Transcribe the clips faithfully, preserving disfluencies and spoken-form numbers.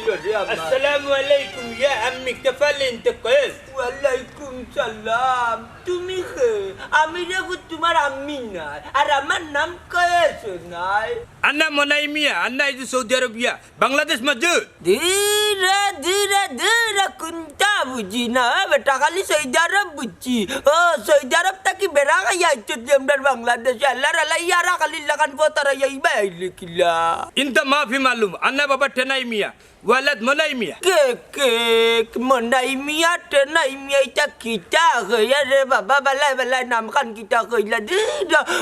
আসসালামু আলাইকুম, ইয়া আম্মি, কাফালে ইনতে কয়েস। ওয়ালাইকুম সালাম। তুমি কে? আমি রে পুত তুমার আম্মি নায়, আর আমার নাম কয়েস নায়। আন্না মনাই মিয়া, আন্না এই যে সৌদি আরবিয়া, বাংলাদেশ মজুদ। ধীরে, ধীরে, ধীরে, কুন্তা বুঝি না, বেটা খালি সৌদি আরব বুঝছি। ও, সৌদি আরব থাকি বেড়া খাইয়া আইছো তুই আমরার বাংলাদেশে, আল্লাহর আল্লাহ, ইয়ারা খালি লাগান ফতারা ইয়াইবা আইলে কিলা? ইনতা মাফি মালুম, আন্না বাবা টেনাই মিয়া। ওয়ালাদ মনাই মিয়া। কে, কে, মনাই মিয়া, টেনাই মিয়া, ইতা কিতা কইয়া রে বাবা, বালাই বালাই নাম খান কিতা কইলা দি,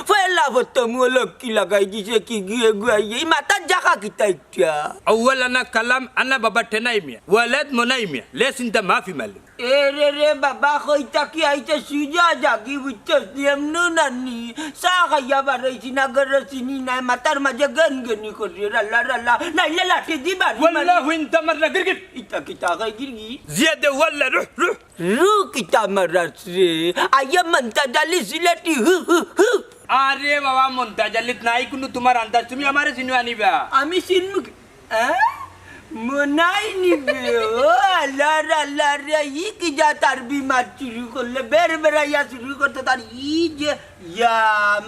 পয়লা প্রথম ও লক্কি লাগাই দিছে কি গিয়ে গুয়াইয়ে, ই মাথার জাগা কিতা ইটা? আউয়াল আনা কালাম, আনা বাবা টেনাই মিয়া, ওয়ালাদ মনাই মিয়া, লেস ইনতা মাফি মালুম। এ রে রে বাবা, কইতা কি আইতে সুজা জাগি বুঝছস নি, এমনু নানি। চা খাইয়া বারইছি না, ঘরে চিনি নাই, মাথার মাঝে গেন গেনি করি, রাল্লা রাল্লা, নাইলে লাঠি দি বাড়ি মারি। ওয়াল্লাহ, হুইন তামার না গিরগির। ইতা কিতা কই গিরগির? জিয়া দে ওয়াল্লাহ, রুহ, রুহ। রু কিতা মারাস রে? আইয়া মন্তাজ আলী সিলেটি, হু, হু, হু। আরে বাবা, মন্তাজ আলীত নাই কুনু তুমার আন্দাজ, তুমি আমারে চিনো আনিবা। আমি চিনমু কি? হ্যাঁ? মনাই নিবে, ও আল্লাহ রে, আল্লাহ রে, ই কি জাত আরবি মাত শুরু করলে, বের বেড়াইয়া শুরু করতে তার ই যে, ইয়া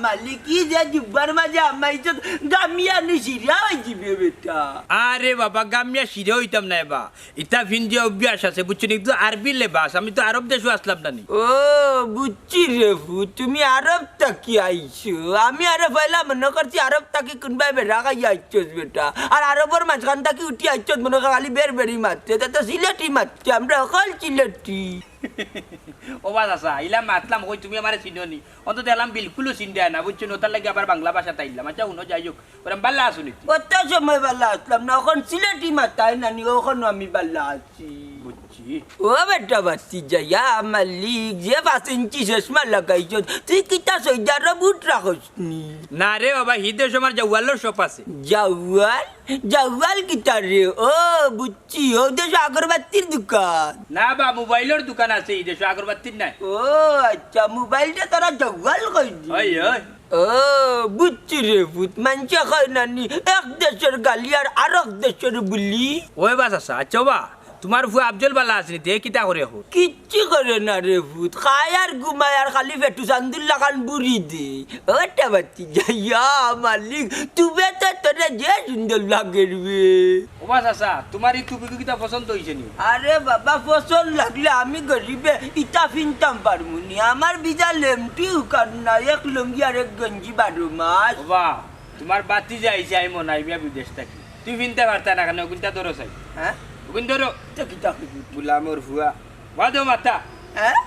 মালিক, ই যে জিব্বার মাঝে আমাইছত, গামিয়া নু শিরা অই যিবে বেটা। আরে বাবা, গামিয়া শিরা অইতাম নায় বা। ইতা ফিন্দিয়া অভ্যাস আছে, বুঝছো নি? ইতা আরবি লেবাস, আমি তো আরব দেশো আছলাম না নি। ও, বুঝছি রে পুত, তুমি আরব থাকি আইছো। আমি আরে পয়লা মনো করছি আরব থাকি কুনবায় বেড়া খাইয়া আইছস বেটা। আর আরবর মাঝখান থাকি উঠি আইছস মনো কর খালি বের বেরি মাতরে, তা তো সিলেটি মাতরে, আমরা অকল সিলেটি। ও বা চাচা, ইলা মাতলাম কই তুমি আমারে চিনো নি? অন্তত দেখলাম বিলকুলও চিনরায় না, বুঝছো নি? অতার লাগি আবার বাংলা ভাষাত আইলাম। আচ্ছা, হুনো, যাই হোক, ওরা ভালা আছো নি? অত সময় ভালা আছলাম না, অখন সিলেটি মাতায় না নি, অখনও আমি ভালা আছি। বুঝছি। ও বেটা বাতি যাইয়া মালিক, যে পাঁচ ইঞ্চি চশমা লাগাইছস, তুই কিতা সৌদি আরব উঠ রাখস নি? না রে বাবা, হি দেশো আমার জাওয়ালর shop আছে। জাওয়াল? জাওয়াল কিতা রে? ও বুঝছি, ও দেশো আগরবাতির দোকান। না বা, মোবাইলর দোকান আছে ই দেশো, আগরবাতির নায়। ও আচ্ছা, মোবাইলরে তোরা জাওয়াল কইছস নি? ওই, ওই। ও, বুঝছি রে পুত, মানষে কয় না নি, এক দেশর গালি আর আরক দেশর বুলি। ওই বা চাচা, আচ্ছা বা, তুমার ফুয়া আফজল ভালা আছে নি? তে কিতা করে অখন? কিচ্ছু করে না রে পুত, খায় আর ঘুমায় আর খালি পেটু চান্দুর লাখান বুড়ি দে। ওটা বাতি যাইয়া মালিক, তুবে তো তোরে যে সুন্দর লাগের বে। ও বা চাচা, তুমার ই টুপি কিতা পছন্দ অইছে নি? আরে বাবা, পছন্দ লাগলে আমি গরিবে ইতা ফিনতাম পারমু নি। আমার ভিজা লেমটি উকান না, এক লুঙ্গি আর এক গেঞ্জি বারো মাস। ও বা, তুমার বাতি যাইছে, আমি মনাই মিয়া বিদেশ থাকি। তুই ফিনতে পারতা না কেনে? অগুনতা ধরো চাই। হ্যাঁ? অগুন ধরো। ইতা কিতা কইবি? গুলামর ফুয়া। বাদো মাথা। হ্যাঁ?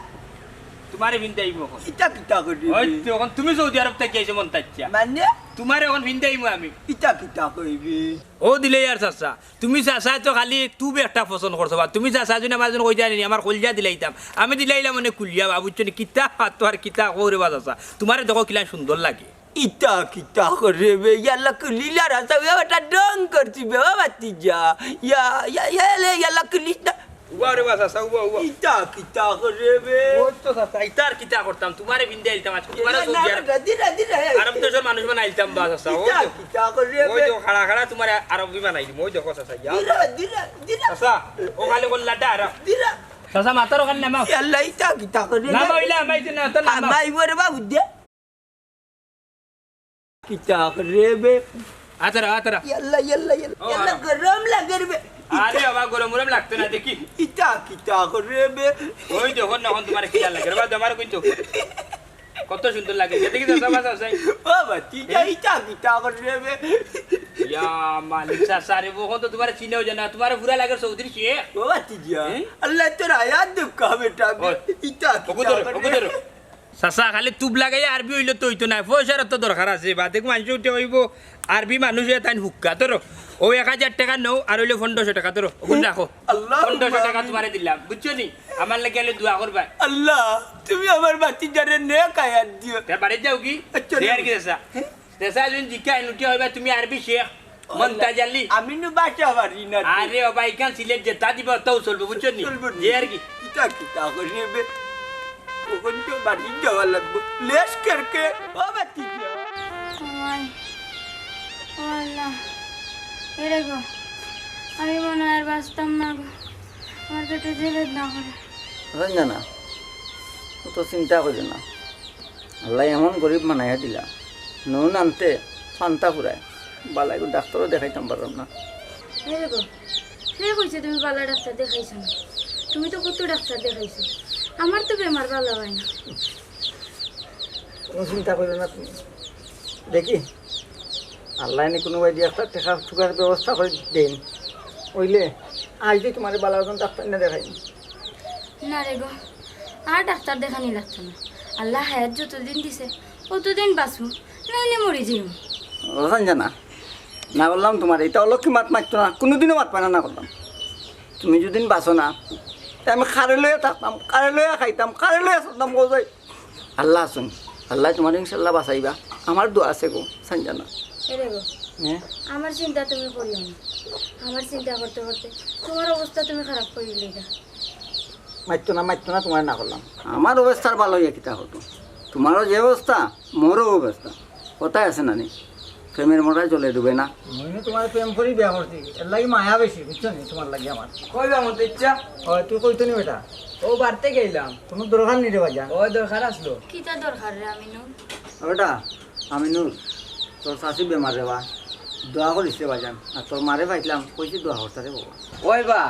তুমারে ফিনতে আইবো অখন। ইতা কিতা কইবি? ওই তো, অখন তুমি সৌদি আরব থাকি আইছো মন তাইচ্ছা। মানে? তুমারে অখন ফিনতে আইবো আমি। ইতা কিতা কইবি? ও দিলে ইয়ার চাচা, তুমি চাচায় তো খালি টুপ একটা পছন্দ করছো বা, তুমি চাচায় যদি আমার জন্য কইতা নি, আমার কলজা দিলাইতাম। আমি দিলাইলাম মানে কুলিয়া বা, বুঝছো নি? কিতা পাতো আর কিতা কও রে বা চাচা, তুমারে দেখো কিলা সুন্দর লাগে। ইতা কিতা করে বে, ইয়াল্লা কুলিলা রাসা, ওই বেটা ঢং করছি বে, ও বাতি যা। ইয়া, ইয়া, ইয়া, লে, ইয়াল্লা কুলিস না। উবা রে বা চাচা, উবা, উবা। ইতা কিতা করে বে? ওই তো চাচা, ইতার কিতা করতাম, তুমারে ফিনতে আইতাম আজকে, তুমারে ইয়া, সৌদি না, আরব, না, দিরা, দিরা, এই। আরব দেশর মানুষ বানাইতাম বা চাচা, ওই ইতা তো। কিতা করে ওই বে? তো খাড়া খাড়া তুমারে আরবি বানাই দিমু, ওই দেখো চাচা, ইয়া। দিরা, দিরা, দিরা। চাচা, ও খালি করলা দা আরব। দিরা। চাচা, মাথার ওখানে নামাও। ইয়াল্লা, ইতা কিতা করে বে? নামাও, ইলা, আমাই দিন না, তো নামাও। আমাই ওরে বাবু দে। কিতা করে বে? আতারা, আতারা। ইয়াল্লা, ইয়াল্লা, ইয়াল্লা, ও, ইয়াল্লা, আতারা। গরম লাগে রে বে। আরে বাবা, গরম গরম লাগতো না, দেখি। ইতা কিতা করে বে? ওই দেখো না, অখন তুমারে কিলা লাগে রে বা, তুমারে কইতো। কত সুন্দর লাগে, দেখি তো, সব আছে, আছে। ও বাতি যা, ইতা কিতা করে বে? ইয়া মালিক চাচা রে, অখন তো তুমারে চিনেও জানা, তুমারে পুরা লাগে সৌদির শেখ। ও বাতি যা। হুম? আল্লাহ তোর আয়াত দুঃখ বেটা বে। ওই। ইতা কিতা ওগো ধরো, করে ওগো বে? ধরো। চাচা, খালি তুপ লাগাইয়া আরবি অইলে তো অইতো নায়, পয়সার তো দরকার আছে। বাদে মানষে উঠে কইবো, আরবি মানুষ অইয়া তাইন হুক্কা। ধরো, অউ এক হাজার টেকা নেও, আর অইলে পনেরোশো টেকা ধরো, অগুন রাখো। আল্লাহুম্মা পনেরোশো টেকা আমিন। তুমারে দিলাম, বুঝছো নি? আমার লাগি অইলে দোয়া করবা। আল্লাহ, তুমি আমার বাতিজারে নেক হায়াত দিও। তে বাড়িত যাও কি? আচ্ছা, দে আর কি চাচা? হ্যাঁ? চাচা, যদি জিকাইন উঠে কইবা, তুমি আরবি শেখ। মন্তাজ আলী। আমি নু ভাষা পারি না। আরে বাবা, ইখান সিলেট যেতা দিবা, অতাউ চলবো, বুঝছো নি? চলবো নি? যে আর কি। ইতা কিতা করি বে? অখন তো বাড়ি যাওয়া লাগবো। লেস করকে, ও বাতি যা। ওই, ও আল্লাহ। এরে গো। আমি মনে হয় আর বাঁচতাম না গো। আমার পেটে যে বেদনা করে। বুঝলেন না? অত চিন্তা করিও না। আল্লায় এমন গরিব বানাইয়া দিলা, নুন আনতে ফান্তা ফুরায়। বালা এগু ডাক্তারও দেখাইতাম পারলাম না। এই দেখো, কে কইছে তুমি বালা ডাক্তার দেখাইছো না? তুমি তো কত ডাক্তার দেখাইছো, আমার তো বেমার ভালা হয় না। কোনো চিন্তা করিও না তুমি। দেখি, আল্লায় নি কোনো বায়দি একটা টেকা টুকার ব্যবস্থা করি দেইন। অইলে আইজ তুমারে বালা একজন ডাক্তার না দেখাই। না রে গো, আর ডাক্তার দেখানি লাগতো না। আল্লায় হায়াত যতদিন দিছে, অতদিন বাঁচমু, নাইলে মরি যাইমু। ও সঞ্জনা, না করলাম তুমারে, ইতা অলক্ষী মাত মাততো না, কুনুদিনও মাতবায় না, না করলাম। তুমি যুদি বাঁচো না, তে আমি কারে লইয়া থাকতাম, কারে লইয়া খাইতাম, কারে লইয়া চলতাম, কও যাই। আল্লা আছইন, আল্লায় তুমারে ইনশাল্লাহ বাঁচাইবা। আমার দোয়া আছে গো, সঞ্জনা। এরে গো, হ্যাঁ? আমার চিন্তা তুমি করিও না, আমার চিন্তা করতে করতে তুমার অবস্থা তুমি খারাপ করি লইবা। মাততো না, মাততো না, তুমারে না করলাম। আমার অবস্থার ভালা অইয়া কিতা করতো? তুমারও যে অবস্থা, মোরও অবস্থা। কথায় আছে না নি, প্রেমের মরায় জলে ডুবে না। মুই নু তুমারে প্রেম করি বিয়া করছি, এর লাগি মায়া বেশি, বুঝছো নি, তুমার লাগি আমার। কই বা মতো ইচ্ছা? ওই, তুই কইতো নি বেটা? ও বাড়িত গেলাম। কোনো দরকার নি রে বাজান? ও দরকার আসলো। কিতা দরকার রে আমিনুর? ও বেটা, আমিনুর, তোর চাচি বেমার রে বা, দোয়া করিস রে বাজান। আর তোর মারে পাইছিলাম, কইছি দোয়া করতা রে বাবা। ওই বা,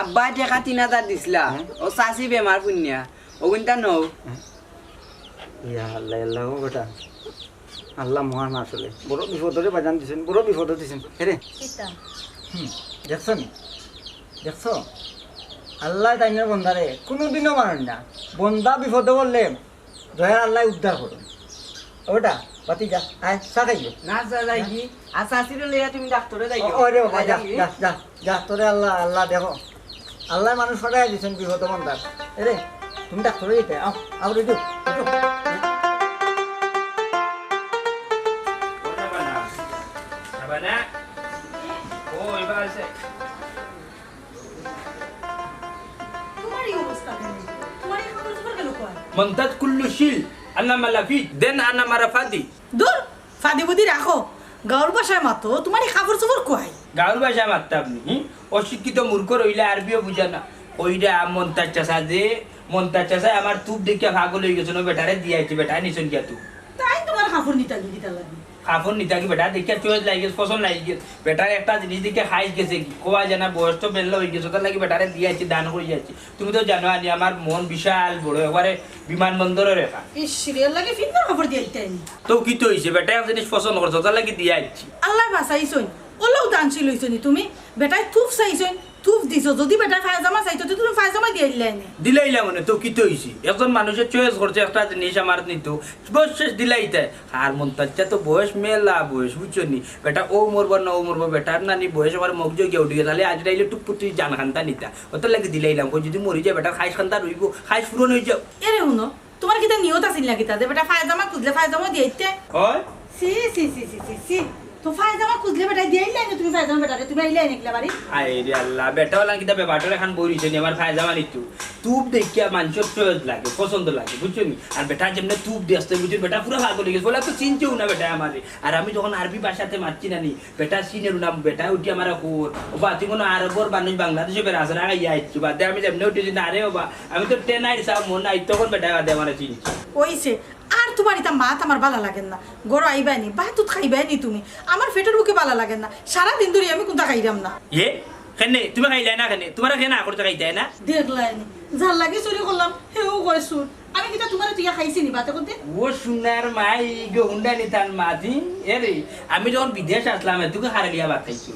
আব্বায় টেকা তিন হাজার দিছলা, হ্যাঁ? ও চাচি বেমার পুনিয়া, অগুইনতা নও। হ্যাঁ? ইয়া আল্লাহ, আল্লাহ, ও বেটা, আল্লাহ মহান আসলে। বড় বিপদরে বাজান দিছইন, বড় বিপদো দিছইন। এরে। কিতা? হুম, দেখছো নি? দেখছো? আল্লায় তাইনর বন্দারে কুনুদিনও মারইন না। বন্দা বিপদো পড়লে দয়ার আল্লায় উদ্ধার করইন। ও বেটা, বাতি যা, আয়, চা খাইও। না, চা যাই কি? আর চাচিরে লইয়া তুমি ডাক্তারে যাইও। ও, ও রে বাবা, যা, যা, যা, যা, তোরে আল্লাহ, আল্লাহ দেখো। আল্লায় মানুষ পাঠাইয়া দিছইন বিপদো বন্দার। এরে, তুমি ডাক্তারে যাইতে, আও, আও রে, যাও, যাও। ও, এবার আছে। তুমার এই অবস্থা কেনে? তুমার এই কাপড় চোপড় গেল কই? মন্তাজ কুল্লু শিল, আনা মালাফি, দেন আনা মারাফাদি। দূর, ফাদি বুদি রাখো। গাঁওর ভাষায় মাতো, তুমার এই কাপড় চোপড় কই? গাঁওর ভাষায় মাততাম নি, হুম? অশিক্ষিত মূর্খ রইলে আরবিও বুঝে না। কইরা মন্তাজ চাচা যে, মন্তাজ চাচায় আমার তুপ দেখিয়া পাগল অইগেছইন, বেটারে দিয়া আইছি, বেটায় নিছইন গিয়া তুপ। তাইন তুমার কাপড় নিতা গি কিতার লাগি? কাপড় নিতা গি বেটা, দেখিয়া চয়েস লাগি গেছে, পছন্দ লাগি গেছে। বেটার একটা জিনিস দেখিয়া খাইছ গেছে গি, কওয়া যায় না, বয়স তো বেলা অইগেছে, তার লাগি বেটারে দিয়া আইছি, দান করি আইছি। তুমি তো জানো আনি আমার মন বিশাল বড়, একবারে বিমানবন্দরর লেখা। ইস রে, এর লাগি ফিন্দর কাপড় দিয়া আইতায় নি। তো কিতা অইছে, বেটায় এক জিনিস পছন্দ করছে, তার লাগি দিয়া আইছি। আল্লায় বাঁচাইছইন, অলাউ দানশীল অইছো নি তুমি। বেটায় তুপ চাইছইন, তুপ দিছো, যুদি বেটায় পায়জামা চাইতো, তে তুমি পায়জামা দিয়া আইলায় নি। দিলাইলাম মানে, তো কিতা অইছে? একজন মানুষে চয়েস করছে একটা জিনিস আমার নিতো, বয়স শেষ দিলাইতায়। আর মন্তাজ চাচা তো বয়স মেলা বয়স, বুঝছো নি? বেটা অউ মরবো না অউ মরবো, বেটার নানি বয়স আমার মগজো গিয়া উঠি গেছে, তাইলে আজরাইলে টুকপুটি জান খান্তা নিতা। অতার লাগি দিলাইলাম, কই যুদি মরি যায় বেটার খাইশ খান্তা রইবো, খাইশ পূরণ অই যাউক। এরে হুনো, তুমার কিতা নিয়ত আছিল না কিতা যে বেটায় পায়জামা খুজলে পায়জামা দিয়া আইতে? অয়? ছি, ছি, ছি। তো পায়জামা খুজলে বেটায় দিয়া আইলায় নি, তুমি পায়জামা বেটারে, তুমি আইলায় নি কিলা বাড়ি? আয় রে আল্লাহ, বেটা অলা কিতা বেবাটর লাখান বই রইছে নি, আমার পায়জামা নিতো। তুপ দেখিয়া মানষর চয়েস লাগে, পছন্দ লাগে, বুঝছো নি? আর বেটা যেমনে তুপ দিয়া আইছে, বুঝছো, বেটা পুরা পাগল অই গেছে, অলা তো চিনছেউ না বেটায় আমারে। আর আমি যখন আরবি ভাষাতে মাতছি না নি, বেটা চিনের না, বেটা উঠি আমারে কর, "ওবা, তুই কুনু আরবর মানুষ, বাংলাদেশো বেড়া আছে, রাগাইয়া আইছো বা?" দে আমি যেমনে উঠি, "না রে ওবা, আমি তো টেনাইর সাব মন নাই।" তখন বেটা বাদে আমারে চিনছে। অইছে, আর তুমার ইতা মাত আমার বালা লাগের না। ঘরো আইবায় নি, ভাত উত খাইবায় নি তুমি। আমার পেটর ভুকে বালা লাগের না। সারা দিন ধরি আমি কুন্তা খাইরাম না। ইয়ে? কেনে? তুমি খাইলায় না কেনে? তুমারে কে না করছে খাইতায় না? দেখলায় নি, যার লাগি চুরি করলাম, হেউ কয় চুর। আমি কিতা তুমারে তুইয়া খাইছি নি বাতে করতে? ও সোনার মাই, ইগো হুন্ডা নি তান মাতি। এরে, আমি যখন বিদেশ আছলাম, এতুকে হারালিয়া ভাত খাইছো।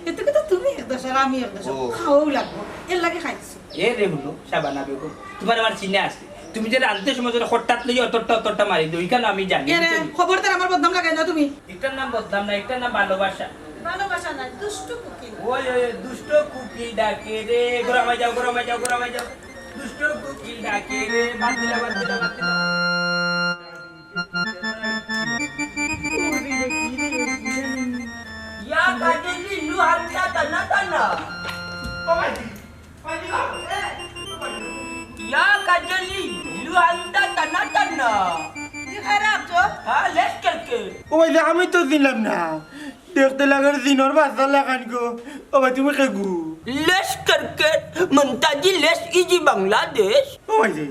এতুকে তো তুমি এক দেশর, আমি এক দেশর। ও। খাওয়াউ লাগবো। এর লাগি খাইছি। এরে হুনো, শাবানা বেগম, তুমার আমার চিনা আছে। তুমি যে রানতে সময় যেন হঠাৎ লইয়া অতরটা অতরটা মারি দেও, ইখান আমি জানি, এরে, বুঝছো নি? খবরদার আমার বদনাম লাগাইও না তুমি। ইটার নাম বদনাম না, ইটার নাম ভালোবাসা। ভালোবাসা না, দুষ্টু কুকিল। ওই, ওই, ওই, দুষ্টু কুকিল ডাকে রে, ঘরো আমায় যাও, ঘরো আমায় যাও, ঘরো আমায় যাও। দুষ্টু কুকিল ডাকে রে, বাদ দিলা, বাদ দিলা, বাদ দিলা। ইয়া কাজলি লু হান্তা টানা টানা। ইয়া কাজলি লু হান্তা টানা টানা। কি খারাপ তো? হ্যাঁ, লেট কালকে। ও ভাই, আমি তো দিলাম না। দেখতে লাগের জিনর বাচ্চা লাখান গো। ও ভাই, তুমি কে গো? লেশ করকে, মন্তাজি লেশ, ইজি বাংলাদেশ। ও ভাই জি,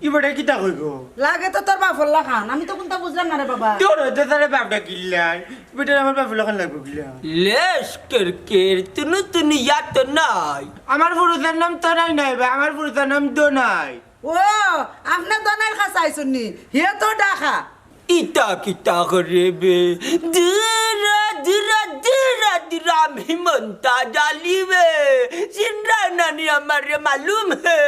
ই বেটা কিতা কই গো? লাগে তো তোর বাপর লাখান, আমি তো কুনতা বুঝলাম না রে বাবা। তোর হইতে তারে বাপটা কিল্লাই, বেটার আমার বাপর লাখান লাগবো কিলা? লেশ করকে, তুনু তুনু ইয়া তো নাই। আমার পুরুষের নাম তো নাই নাই ভাই, আমার পুরুষের নাম দোনাই। ও, আপনে দোনাইর কাছে আইছইন নি? হে তো ডাকা। ইতা কিতা করে বে? দূরা, দূরা, দূরা, দূরা, আমি মন্তাজ আলী বে। চিনরা নানি আমারে মালুম হে?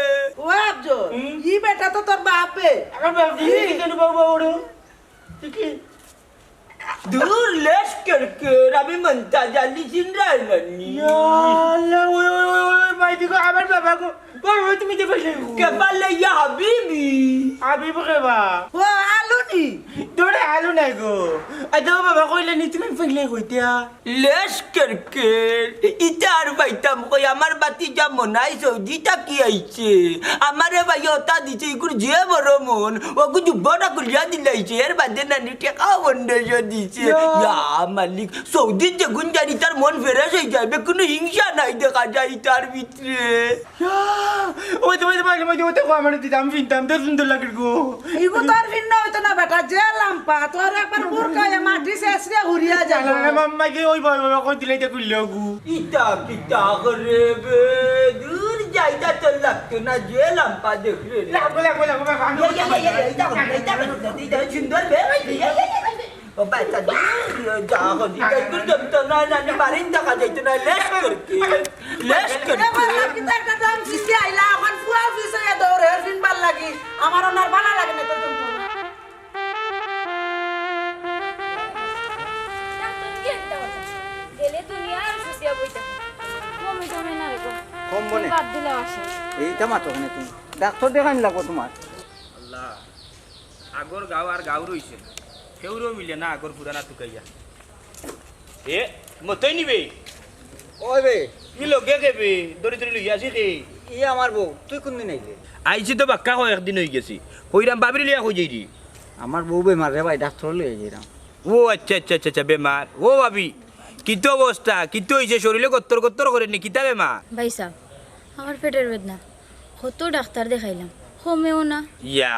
ও আফজল, ই বেটা তো তোর বাপ বে। আমার বাপ বে, ই। কি জানি বাবা ওরে? কি? দূর লেশ করকে, আমি মন্তাজ আলী চিনরা নানি। ইয়া আল্লাহ, ওই, ওই, ওই, ওই, ওই, ভাই, দেখো, আমার বাবা গো। ওই, ওই, তুমি তো পাইলে গো। কে পাইলে ইয়া হাবিবি? হাবিব কে বা? ও, আলু নি? তোরে আলু নাই গো। আচ্ছা, ও বাবা কইলে নি, তুমি পাইলে কইতা? লেশ করকে, ইতা আর পাইতাম কই, আমার বাতি যা মনাই সৌদি থাকি আইছে। আমারে ভাই ওটা দিছে, ইগুর যে বড় মন, ওগু জুব্বটা খুলিয়া দিলাইছে, এর বাদে নানি টেকাও বন্ধ দিছে। ইয়া। ইয়া মালিক, সৌদিত যেগুন জানি তার মন ফ্রেশ হয়ে যাবে, কোনো হিংসা নাই দেখা যায় তার ভিতরে। ইয়া, ওই তো, ওই তো, ওই তো, ওই তো, ওই তো, আমার দিতাম, ফিনতাম, তো সুন্দর লাগে গো। ইগু তোর ভিন্ন হইতো না বেটা, যে লাম্পা, তোর একবার হুরকায় মাটি শেষরে ঘুরিয়া যায়। না, না, মাম্মা, যে ওই বাবা, বাবা, কই দিলে এটা খুললে গু। ইতা কিতা করে বে? দূর যাইতা তোর লাগতো না, যে লাম্পা দেখলে। লাগবো, লাগবো, লাগবো, বাবা, আমি ইয়া, ইয়া, ইয়া, ইয়া, ইতা করে, ইতা করে, ইতা সুন্দর বে। ইয়া, ইয়া, ইয়া, ইয়া। ও বাচ্চা, দূর যা, হলি, তাই করে জমতো না, না, না, বাড়ির দেখা যাইতো না, লেশ করতে, লেশ এ করতে। বাবা, কিতা একটা দাম সৃষ্টি আইলা, এখন ফুয়া অফিস হইয়া দৌড়ে, ফিনবার লাগি। আমার ওনার ভালা লাগে না তো জমতো না। গেলে তুমি আর সুসিয়া বইতে। কমে কমে না রে গো। কম বনে। বাদ দিলে আসে। এইটা মাতো কেনে তুমি? ডাক্তার দেখান লাগবো তোমার। আল্লাহ। আগর গাঁও আর গাঁও রইছে না, কেউরেও মিলে না আগর পুরানা তুকাইয়া। এ, মতই নিবে? ওই বে। ই লগে কে বে? দড়ি দড়ি লইয়া আছি কে? ই আমার বউ, তুই কোন দিন আইলে? আইছি তো বাক্কা কয়েকদিন হই গেছি। কইরাম বাবির লইয়া কই যাইরি? আমার বউ বেমার রে ভাই, ডাক্তার লইয়া যাইরাম। ও আচ্ছা, আচ্ছা, আচ্ছা, আচ্ছা, বেমার। ও ভাবি, কিতা অবস্থা? কিতা হইছে? শরীরে গত্তর গত্তর করে নি? কিতা বেমার? ভাই সাহেব, আমার পেটের বেদনা। কত ডাক্তার দেখাইলাম, কমেও না। ইয়া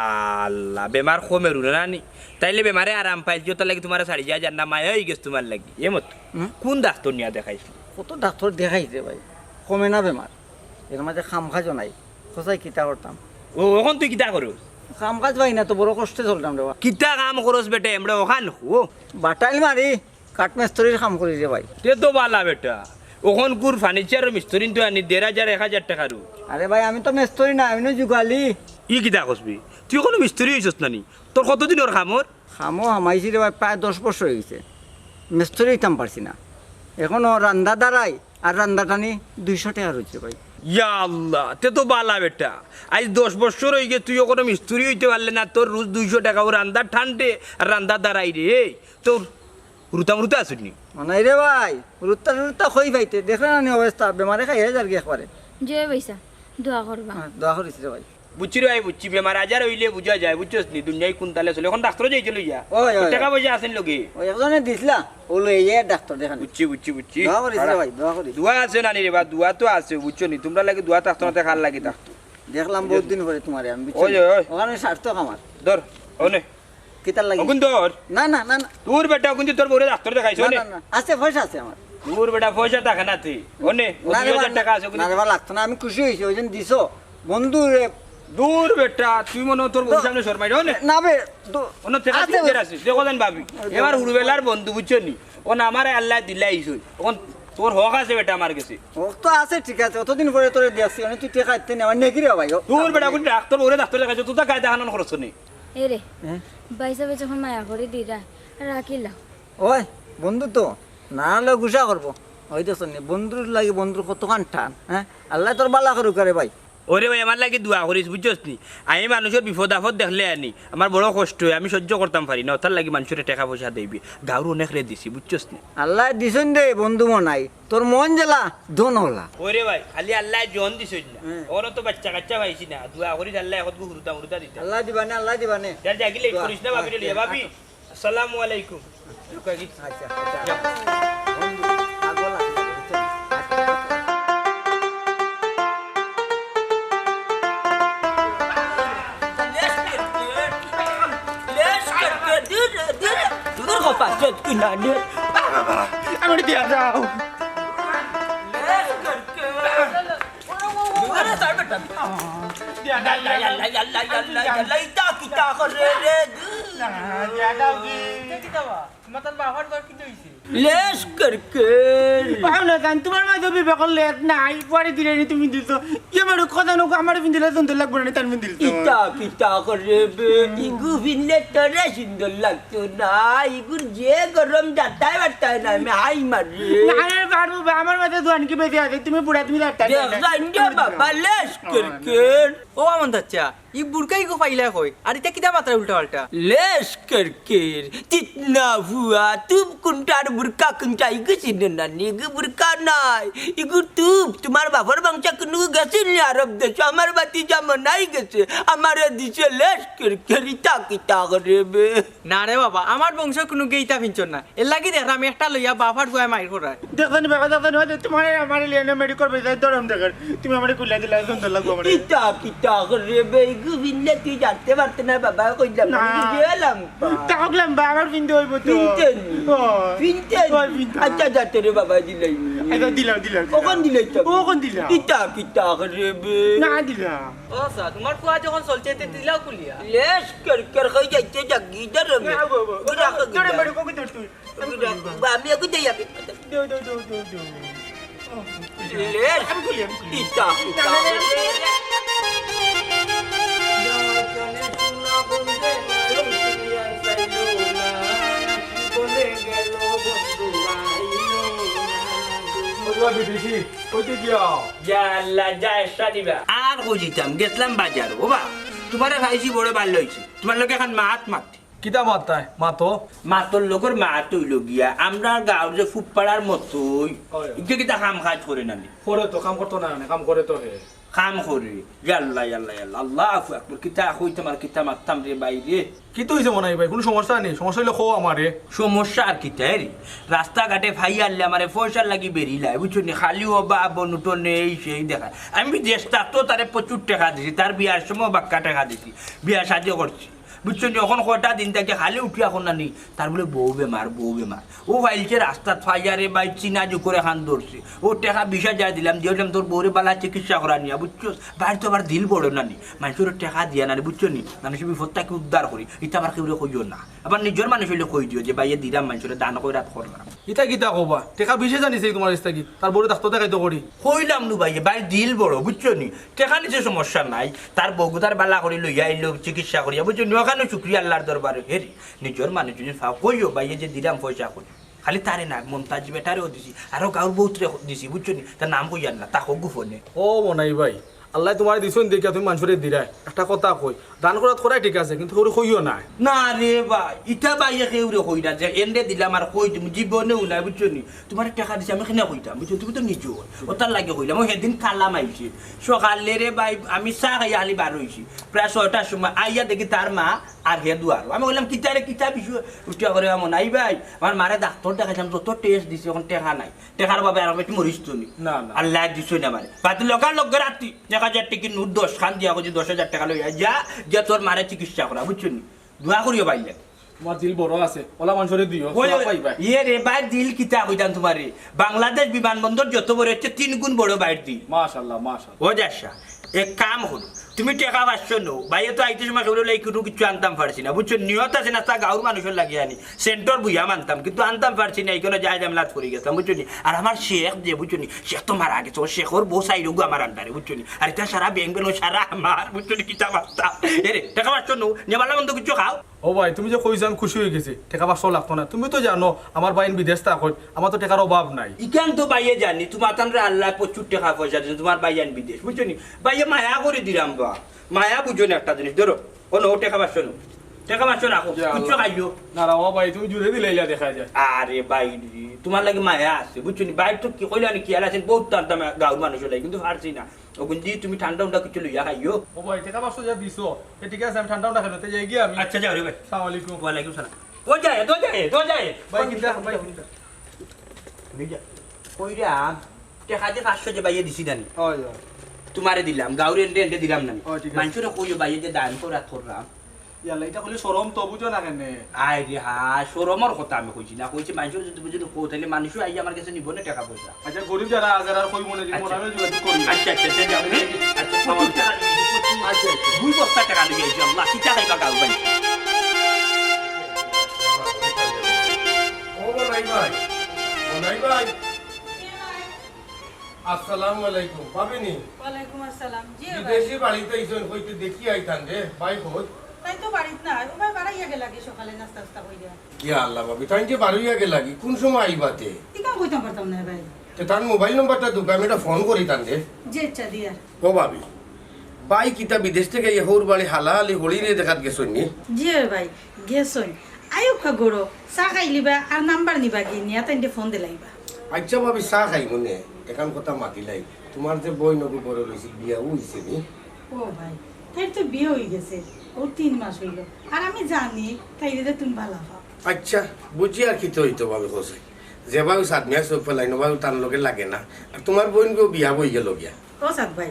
আল্লাহ, বেমার কমের না নি? তাইলে বেমারে আরাম পাইল, যত লাগি তোমার ছাড়ি যায়, যার না মায়া হয়ে গেছে তোমার লাগি। এ মত, হুম? কোন ডাক্তার নিয়া দেখাইছো? কত ডাক্তার দেখাইছে ভাই, কমে না বেমার। এর মাঝে কাম কাজও নাই, কোথায় কিতা করতাম? ও, এখন তুই কিতা করো? কাম কাজ পাই না তো, বড় কষ্টে চলতাম রে বা। কিতা কাম করস বেটা, আমরা ওখান ও। বাটাইল মারি। কাঠমেস্ত্রির কাম করি রে ভাই। তে তো বালা বেটা। অখন কুর ফার্নিচারর মিস্ত্রি তো আনি দেড় হাজার, এক হাজার টেকার। আরে ভাই, আমি তো মিস্ত্রি না, আমি নু যুগালি। ই কিতা কসবি? তুই অখনো মিস্ত্রি অইছস না নি? তোর কতদিন অর কামর? কামো হামাইছি রে ভাই, প্রায় দশ বছর অই গেছে। মিস্ত্রি অইতাম পারছি না। অখনো রান্দা দাঁড়াই, আর রান্দা টানি দুইশো টেকা রইছে ভাই। ইয়া আল্লাহ, তে তো বালা বেটা। আইজ দশ বছর অই গেছে তুই অখনো মিস্ত্রি অইতে পারলে না, তোর রোজ দুইশো টেকা, অউ রান্দা টানতে আর রান্দা দাঁড়াই রে। এই, তোর হুরুতা মুরুতা আছে নি? ও নাই রে ভাই, হুরুতা টুরুতা কই পাইতে, দেখরে না নি অবস্থা, বেমারে খাইয়া যারগি একবারে। জি ভাইসাব, দোয়া করবা। হ্যাঁ, দোয়া করিস রে ভাই। বুঝছি রে ভাই, বুঝছি, বেমার আজার অইলে বুঝা যায়, বুঝছস নি, দুনিয়ায় কুন তালে চলে। অখন ডাক্তারো যাইতে লইয়া। ওই, ওই, টেকা পয়সা আছে নি লগে? ওই একজনে দিছলা, ও লই এই ডাক্তার দেখানি। বুঝছি, বুঝছি, বুঝছি। দোয়া করিস রে ভাই, দোয়া করিস। দোয়া আছে না নি রে বা, দোয়া তো আছে, বুঝছো নি, তুমরা লাগি দোয়া থাকতো না, তে কার লাগি থাকতো। দেখলাম বহুত দিন পরে তুমারে আমি, বুঝছো ওই, নি? ওই, ওই। অখান সার্থক আমার। ধর, অনে। কিতার লাগি? অগুন ধর। না, না, না, না। দূর বেটা, অগুন দি তোর বউরে ডাক্তার দেখাইছো না, নে? না, না। আছে, পয়সা আছে আমার। দূর বেটা, পয়সা থাকে না তুই। অনে, ও না রে দুই হাজার বা, টেকা আছে, অগুন না রে বা, লাগতো না, আমি খুশি অইছি, ওই জন্য দিছো। বন্ধু রে। দূর বেটা, তুই মনে অয় তোর বউর সামনে শরমাই রে, অনে। না বে, দু-, অনে টেকা আছে, তিন হাজার আছে, দেখো জান ভাবি। ওই এবার দেখো। হুরুবেলার বন্ধু, বুঝছো নি? অখন আমারে আল্লায় দিলাইছইন। অখন তোর হক আছে বেটা আমার গেছে। হক তো আছে, ঠিক আছে, অতদিন পরে তোরে দেখছি, অনে তুই টেকা দিতে নে, আমার নেকি রে ভাই? দূর বেটা, অগুন ডাক্তার, বউরে ডাক্তার দেখাইছো, তোর তো গায়ে দেখানোর খরচ নেই। এ রে, হ্যাঁ? ভাইসাবে যখন মায়া করি দিরা, রাখিলা। ওই, বন্ধু তো, না হলে গুসা করবো। ওই দেখছো নি, বন্ধুর লাগি বন্ধুর কতখান টান, হ্যাঁ? আল্লায় তোর বালা করুক রে ভাই। ওরে ভাই, আমার লাগি দোয়া করিস, বুঝছস নি? আমি মানুষর বিপদ আপদ দেখলে আনি, আমার বড় কষ্ট অয়, আমি সহ্য করতাম পারি না, অতার লাগি মানুষরে টেকা পয়সা দেইবি। গাঁওর অনেকরে দিছি, বুঝছস নি? আল্লায় দিছইন রে বন্ধু মনাই, তোর মন জেলা, ধন অলা। ওরে ভাই, খালি আল্লায় জন দিছইন না। হ্যাঁ। অখনো তো বাচ্চা কাচ্চা পাইছি না। দোয়া করিস আল্লায় একটু হুরুতা মুরুতা দিতা। আল্লায় দিবা নে, আল্লায় দিবা নে। চল, যাগি late দোয়া। করিস না, ভাবিরে লইয়া, ভাবি। আচ্ছা। আসসালামু আলাইকুম। আচ্ছা, আচ্ছা। যাও। আচ্ছা, তুই না নে। বাবা, বাবা, আমার দিয়া যাও। ইতা কিতা করে রে? না, দিয়া যাও কি? মাতান বাবার ঘর কিতা হইছে? লেস করকের। পাও না জান, তোমার মাঝে বিবেকর লেস নাই, পরে দিলে নি তুমি দিছো। ইয়ে মারো কথা নুকো, আমার পিন্দিলে সুন্দর লাগবো না, তার পিন্দিল তো। ইতা কিতা করে বে, ইগু পিনলে তোরে সুন্দর লাগতো না, ইগুর যে গরম যাতায় বাতায় না, আমি হাই মারি। না রে পারবো বা, আমার মাঝে জোয়ান কি বেশি আছে, তুমি বুড়া তুমি যাতায় দেখ না। জান রে বাবা, লেস করকের। ও আমন চাচা, ই বুরকা ইগু পাইলা কই? আর ইতা কিতা মাতরা উল্টা পাল্টা? লেস করকের, তিতনা হুয়া, তুম কুনটার বুরকা কুনটা ইগু চিনো না নি? ইগু বুরকা নাই, ইগু তুপ, তোমার বাপর বংশ কুনু গেছে নি আরব দেশ, আমার বাতি জামা নাই গেছে, আমারে দিছে লেস করকের, ইতা কিতা করে বে? না রে বাবা, আমার বংশ কুনু গেইতা ফিনছন না। এর লাগি দেখরাম একটা লইয়া বাফার ফুয়ায় মাইর করায়। দেখছনি বাবা, দেখছনি বাবা, তোমারে আমারে লিয়ানো মেরি করবে, যাই দরম দেখার। তুমি আমারে কুলিয়া দিলা, সুন্দর লাগবো আমারে। ইতা কিতা করে বে, ইগু পিনলে তুই জানতে পারতে না বাবা, কইলাম না। আমি গেলাম। তা কইলাম বা, আমার পিনতে হইব তো। পিনতে নি? ও। পিনতে নি? ওই পিনতে। আচ্ছা, যাতে রে বাবা, দিলাই। আচ্ছা, দিলাম, দিলাম, দিলাম। ওখান দিলাই তো। ওখান দিলাম। ইতা কিতা করে বে? না দিলাম। ও আচ্ছা, তোমার ফুয়া যখন চলছে, তে দিলাও কুলিয়া। লেস করকের কই যাইতে জাগি, ধরো বে। না, বাবা, বাবা, ধরে বাবা, কবি ধর তুই। আমি এগু দেই, আমি। দেও, দেও, দেও, দেও, দেও। লেস। আমি খুলি, আমি খুলি। ইতা, ইতা। ওই বিদেশি, কইতে গিয়া? যা আল্লাহ, যা এসা দিবা। আর কই দিতাম, গেছলাম বাজার, ও বা, তোমারে পাইছি বড় ভালা অইছে। তোমার লগে এখন মাত মাত। কিতা মাত তাই? মাতো। মাতর লগর মাত অইল গিয়া, আমরার গাঁওর যে ফুটপাড়ার মতোই, অয়। ইতে কিতা কাম কাজ করে না নি? করে তো, কাম করতো না, না, কাম করে তো হে। কাম করে। ইয়াল্লা, ইয়াল্লা, ইয়াল্লা, আল্লাহু আকবার। কিতা কইতাম আর কিতা মাততাম রে ভাই রে। কিতা অইছে মনাই ভাই? কুনু সমস্যা নি? সমস্যা অইলে কও আমারে। সমস্যা আর কিতা রে? রাস্তাঘাটে ফাই আনলে আমারে পয়সার লাগি বেরিলায়, বুঝছো নি? খালি ও বা বনুটো নেই, সেই দেখা। আমি বিদেশ থাকতো তারে প্রচুর টেকা দিছি, তার বিয়ার সময় বাক্কা টেকা দিছি, বিয়া শাদি করছি। বুঝছো নি? অখন কয়টা দিন থাকি খালি উঠিয়া কর না নি, তার বুলে বউ বেমার, বউ বেমার। ও ফাইলছে রাস্তাত ফাইয়া রে ভাই, চিনা জুকর এখান ধরছে। ও টেকা বিশ হাজার দিলাম, দিয়া কইলাম তোর বউরে বালা চিকিৎসা করা নিয়া, বুঝছো? ভাইর তো আবার দিল বড় না নি, মানষরে টেকা দিয়া না নি, বুঝছো নি? মানষর বিপদ থাকি উদ্ধার করি, ইতা আবার কেউরে কইও না। আবার নিজর মানুষ অইলে কই দিও যে ভাইয়ে দিলাম মানষরে দান কইরাত করলাম। ইতা কিতা কবা? টেকা বিশ হাজার নিছে তোমার কাছ থাকি, তার বউরে ডাক্তর দেখাইতো করি। কইলাম নু ভাইয়ে, ভাইর দিল বড়, বুঝছো নি? টেকা নিছে সমস্যা নাই, তার বউগুতার বালা করি লইয়া আইলো চিকিৎসা করিয়া, বুঝছো নি? অখানও শুক্রিয়া আল্লাহর দরবারে। হেরি, নিজর মানুষ যদি ফাও কইও ভাইয়ে যে দিলাম পয়সা করি। খালি তারে না, মন্তাজ বেটারেও দিছি, আরো গাঁওর বউতরে দিছি, বুঝছো নি? তার নাম কইয়ার না, তা কও গোপনে। ও মনাই ভাই, আল্লায় তোমারে দিছইন দেখিয়া তুমি মানষরে দিরায়। একটা কথা কই, দান করাত করায় ঠিক আছে, কিন্তু কেউরে কইও না। না রে ভাই, ইতা ভাইয়ে কেউরে কই না যে এনরে দিলাম আর কই দিমু, জীবনেও নায়, বুঝছো নি? তোমারে টেকা দিছি আমি কেনে কইতাম, বুঝছো? তুমি তো নিজর। অতার লাগি কইলাম, ও হেদিন কালাম আইছে। সকালে রে ভাই, আমি চা খাইয়া খালি বার অইছি। প্রায় ছয়টার সময় আইয়া দেখি তার মা আর হে দুয়ারো। আমি কইলাম, "কিতা রে, কিতা বিষয়?" উঠিয়া করে, "আমন নাই ভাই, আমার মারে ডাক্তর দেখাইলাম, যত টেস্ট দিছি, অখন টেকা নাই।" টেকার অভাবে আর আমি একটু মরিস তো নি। না, না। আল্লায় দিছইন আমারে। বাদ লগার লগে রাতি এক হাজার টেকার নোট দশ খান দিয়া কইছি, "দশ হাজার টেকা লইয়া যা, যা তোর মারে চিকিৎসা করা", বুঝছো নি? দোয়া করিও ভাইর লাগি। তোমার দিল বড় আছে, অলা মানষরে দিও, ওই, সওয়াব পাইবা। ইয়ে রে ভাই, দিল কিতা কইতাম তোমারে? বাংলাদেশ বিমানবন্দর যত বড়, এর চেয়ে তিন গুণ বড় ভাইর দিল। মাশাআল্লাহ, মাশাআল্লাহ। ও যাশা, এক কাম করো, তুমি টেকা পাঁচশো নেও, ভাইয়ে তো আইতে সময় কেউরে লাগি কুনু কিচ্ছু আনতাম পারছি না, বুঝছো? নিয়ত আছে না, তা গাঁওর মানষর লাগি আনি, সেন্টর বুইয়া মানতাম, কিন্তু আনতাম পারছি না, ইখানো যায় ঝামেলাত পড়ি গেছলাম, বুঝছো নি? আর আমার শেখ যে, বুঝছো নি, শেখ তো মারা গেছে, ও শেখর বউ চাইরোগু আমার আন্ডারে, বুঝছো নি? আর ইতা সারা ব্যাংক ব্যালেন্স সারা আমার, বুঝছো নি? কিতা মাততাম? এরে, টেকা পাঁচশো নেও, নিয়া ভালা মন্দ কিচ্ছু খাও। ও ভাই, তুমি যে কইছো আমি খুশি অই গেছি, টেকা পাঁচশো লাগতো না। তুমি তো জানো আমার ভাইন বিদেশ থাকইন, আমার তো টেকার অভাব নাই। ইখান তো ভাইয়ে জানি, তুমার তানরে আল্লায় প্রচুর টেকা পয়সা দিছইন, তুমার ভাইয়াইন বিদেশ, বুঝছো নি? ভাইয়ে মায়া করি দিলাম বা, মায়া বুঝো না একটা জিনিস, ধরো, ও নেও টেকা পাঁচশো নেও, টেকা পাঁচশো রাখো, ইয়া আল্লাহ। কিচ্ছু খাইও। না রে ও ভাই, তুমি জুরে দিলাইলা দেখা যায়। আরে ভাই রে, তুমার লাগি মায়া আছে, বুঝছো নি? ভাইর তো কি কইলা নি, খেয়াল আছে, বউত টানতাম গাঁওর মানষর লাগি, কিন্তু পারছি না। অগুন দি তুমি ঠান্ডা উন্ডা কিছু লইয়া খাইও। ও ভাই, টেকা পাঁচশো যা দিছো, এ ঠিক আছে, আমি ঠান্ডা উন্ডা খাইলো, তে যাই গিয়া আমি। আচ্ছা, যাও রে ভাই। আসসালামু আলাইকুম। ওয়ালাইকুম সালাম। ও যায়, ও যায়, ও যায়। ভাই, কিনতে, ভাই, কিনতে। কইরা, টেকা যে পাঁচশো যে ভাইয়ে দিছি না নি? অয়, অয়। তুমারে দিলাম, গাঁওর এনরে এনরে দিলাম না নি? অয়, ঠিক আছে। মানষরে কইও ভাইয়ে যে দান করাত করলাম। ইয়াল্লা, ইটা কইলে শরম তো, বুঝো না কেনে? আয় রে হা, শরমর কথা আমি কইছি না, কইছি মানষর যদি বুঝে কো, তাইলে মানষও আইয়া আমার গেছে নিবো না টেকা পয়সা। আচ্ছা, গরিব যারা আছে, আর কই মনে দিন, আচ্ছা। মনে হয় যোগাযোগ করি। আচ্ছা, আচ্ছা, আচ্ছা, যাও, হ্যাঁ? আচ্ছা, আমার কত টেকা নিবি? আচ্ছা, আচ্ছা। দুই বস্তা টেকা নিবি, এই যে আল্লাহ, কিতা খাইবা গাও ভাই? ও বনাই ভাই, বনাই ভাই। আসসালামু আলাইকুম, ভাবিনি? ওয়ালাইকুম আসসালাম। জি ভাই। বিদেশি বাড়িত আইছইন, কইতে দেখি আইতাম রে, ভাই কই? তাইন তো বাড়িত নাই, ও ভাই বারাইয়া গেলাগি সকালে নাস্তা উস্তা করিয়া। ইয়া আল্লাহ ভাবি, তাইন যে বারাইয়া গেলাগি, কুন সময় আইবা তে? ইখান কইতাম পারতাম না ভাই। তে তান মোবাইল নম্বরটা দেউক্কা, আমি একটা ফোন করি তানরে। জি আচ্ছা, দিয়ার। ও ভাবি, ভাই কিতা বিদেশ থাকি আইয়া হউর বাড়ি হালাহালি হরিরে দেখাত গেছইন নি? জি ভাই, গেছইন। আইউক্কা ঘরো, চা খাইলিবা আর নাম্বার নিবাগি, নিয়া তাইনরে ফোন দিলাইবা। আচ্ছা ভাবি, চা খাইমুনে, এখান কথা মাতিলাই। তুমার যে বইন অগু বড় অইছিল, বিয়া অইছে নি? ও ভাই, তাইর তো বিয়া অইগেছে, অউ তিন মাস অইলো। আর আমি জানি, তাইরে যে তুমি ভালা পাও। আচ্ছা, বুঝি আর কিতা অইতো ভাবি কও চাই। যেভাবে সাদ মিয়া চউখ ফালাইন, অভাবে তান লগে লাগে না। আর তুমার বইনগু বিয়া অইগেলো গিয়া। ও সাদ ভাই,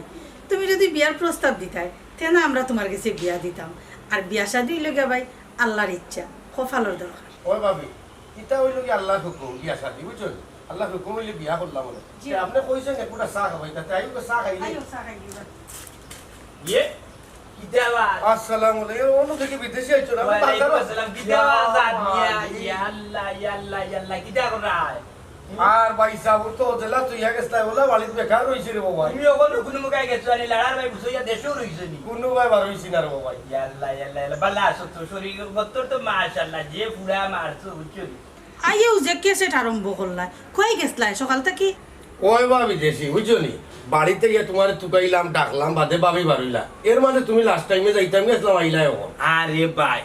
তুমি যদি বিয়ার প্রস্তাব দিতায়, তে না আমরা তুমার গেছে বিয়া দিতাম। আর বিয়া শাদি অইলো গিয়া ভাই, আল্লার ইচ্ছা, কপালর দরকার। ওই ভাবি, ইটা অইলো গি আল্লার হুকুম, বিয়া শাদি, বুঝছো নি? আল্লার হুকুম অইলে বিয়া করলাম অনে। জি। তে আপনে কইছইন এক ফুটা চা খাবাইতা, তে আইউক্কা চা খাইলে। আইও, চা খাই দিবা। ইয়ে, কিতা আবার? আসসালামু আলাইকুম। অনো থাকি বিদেশি আইছো না? ওয়ালাইকুম আসসালাম। কিতা আবার, জান মিয়া? ইয়া আল্লাহ, ইয়া আল্লাহ, ইয়া আল্লাহ, কিতা করায়? আর ভাই সাব, অউ তো জেলা তুই গেছলা, অলা বাড়িত বেকার রইছি রে বাবা। তুমি অখনো কুনু মুখায় গেছো, আরে লাড়ার ভাই বুঝছো, ইয়া দেশো রইছো নি? কুনু ভাই বার অইছি না রে বাবা। ইয়া আল্লাহ, ইয়া আল্লাহ, ইয়া আল্লাহ, ভালা আছো তো? শরীর গত্তর তো মাশাআল্লাহ, যে ফুড়া মারছো, বুঝছো নি? আইও যে ক্যাসেট আরম্ভ করলা, কই গেছলায় সকাল থাকি? ওই বা বিদেশি, বুঝছো নি? বাড়িত গিয়া তুমারে তুকাইলাম, ডাকলাম, বাদে ভাবি বারইলা। এর মাঝে তুমি লাস্ট টাইমে যাইতাম গেছলাম, আইলায় অখন। আরে ভাই,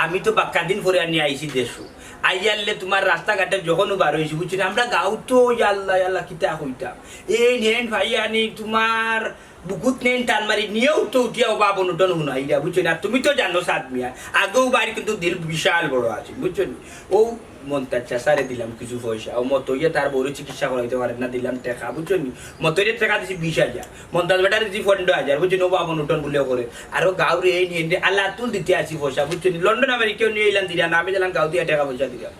আমি তো বাক্কা দিন পরে আনি আইছি দেশো। আইয়ারলে তুমার রাস্তাঘাটে যখন বার অইছি, বুঝছো নি? আমরা গাঁও তো, ইয়া আল্লাহ, ইয়া আল্লাহ, কিতা কইতাম। এই নেন ভাই আনি তুমার বুকুত নেন টান মারি নিয়েও তো উঠিয়া অবা বনটন হুনাইরা, বুঝছো নি? আর তুমি তো জানো সাদ মিয়া, আগেও বাড়ি কিন্তু দিল বিশাল বড় আছে, বুঝছো নি? অউ মন্তাজ চাচারে দিলাম কিছু পয়সা, অউ মতইয়ে তার বউরে চিকিৎসা করাইতে পারে না, দিলাম টেকা, বুঝছো নি? মতইরে টেকা দিছি বিশ হাজার, মন্তাজ বেটারে দিছি পনরো হাজার, বুঝছো নি? অবা বনটন বুলে করে, আর অউ গাঁওরে এই নিয়ে আল্লাহ তুল দিতে আসি পয়সা, বুঝছো নি? লন্ডন আমেরিকাও নিয়া ইলান দিরা না, আমি দিলাম গাঁও দিয়া টেকা পয়সা দিরা।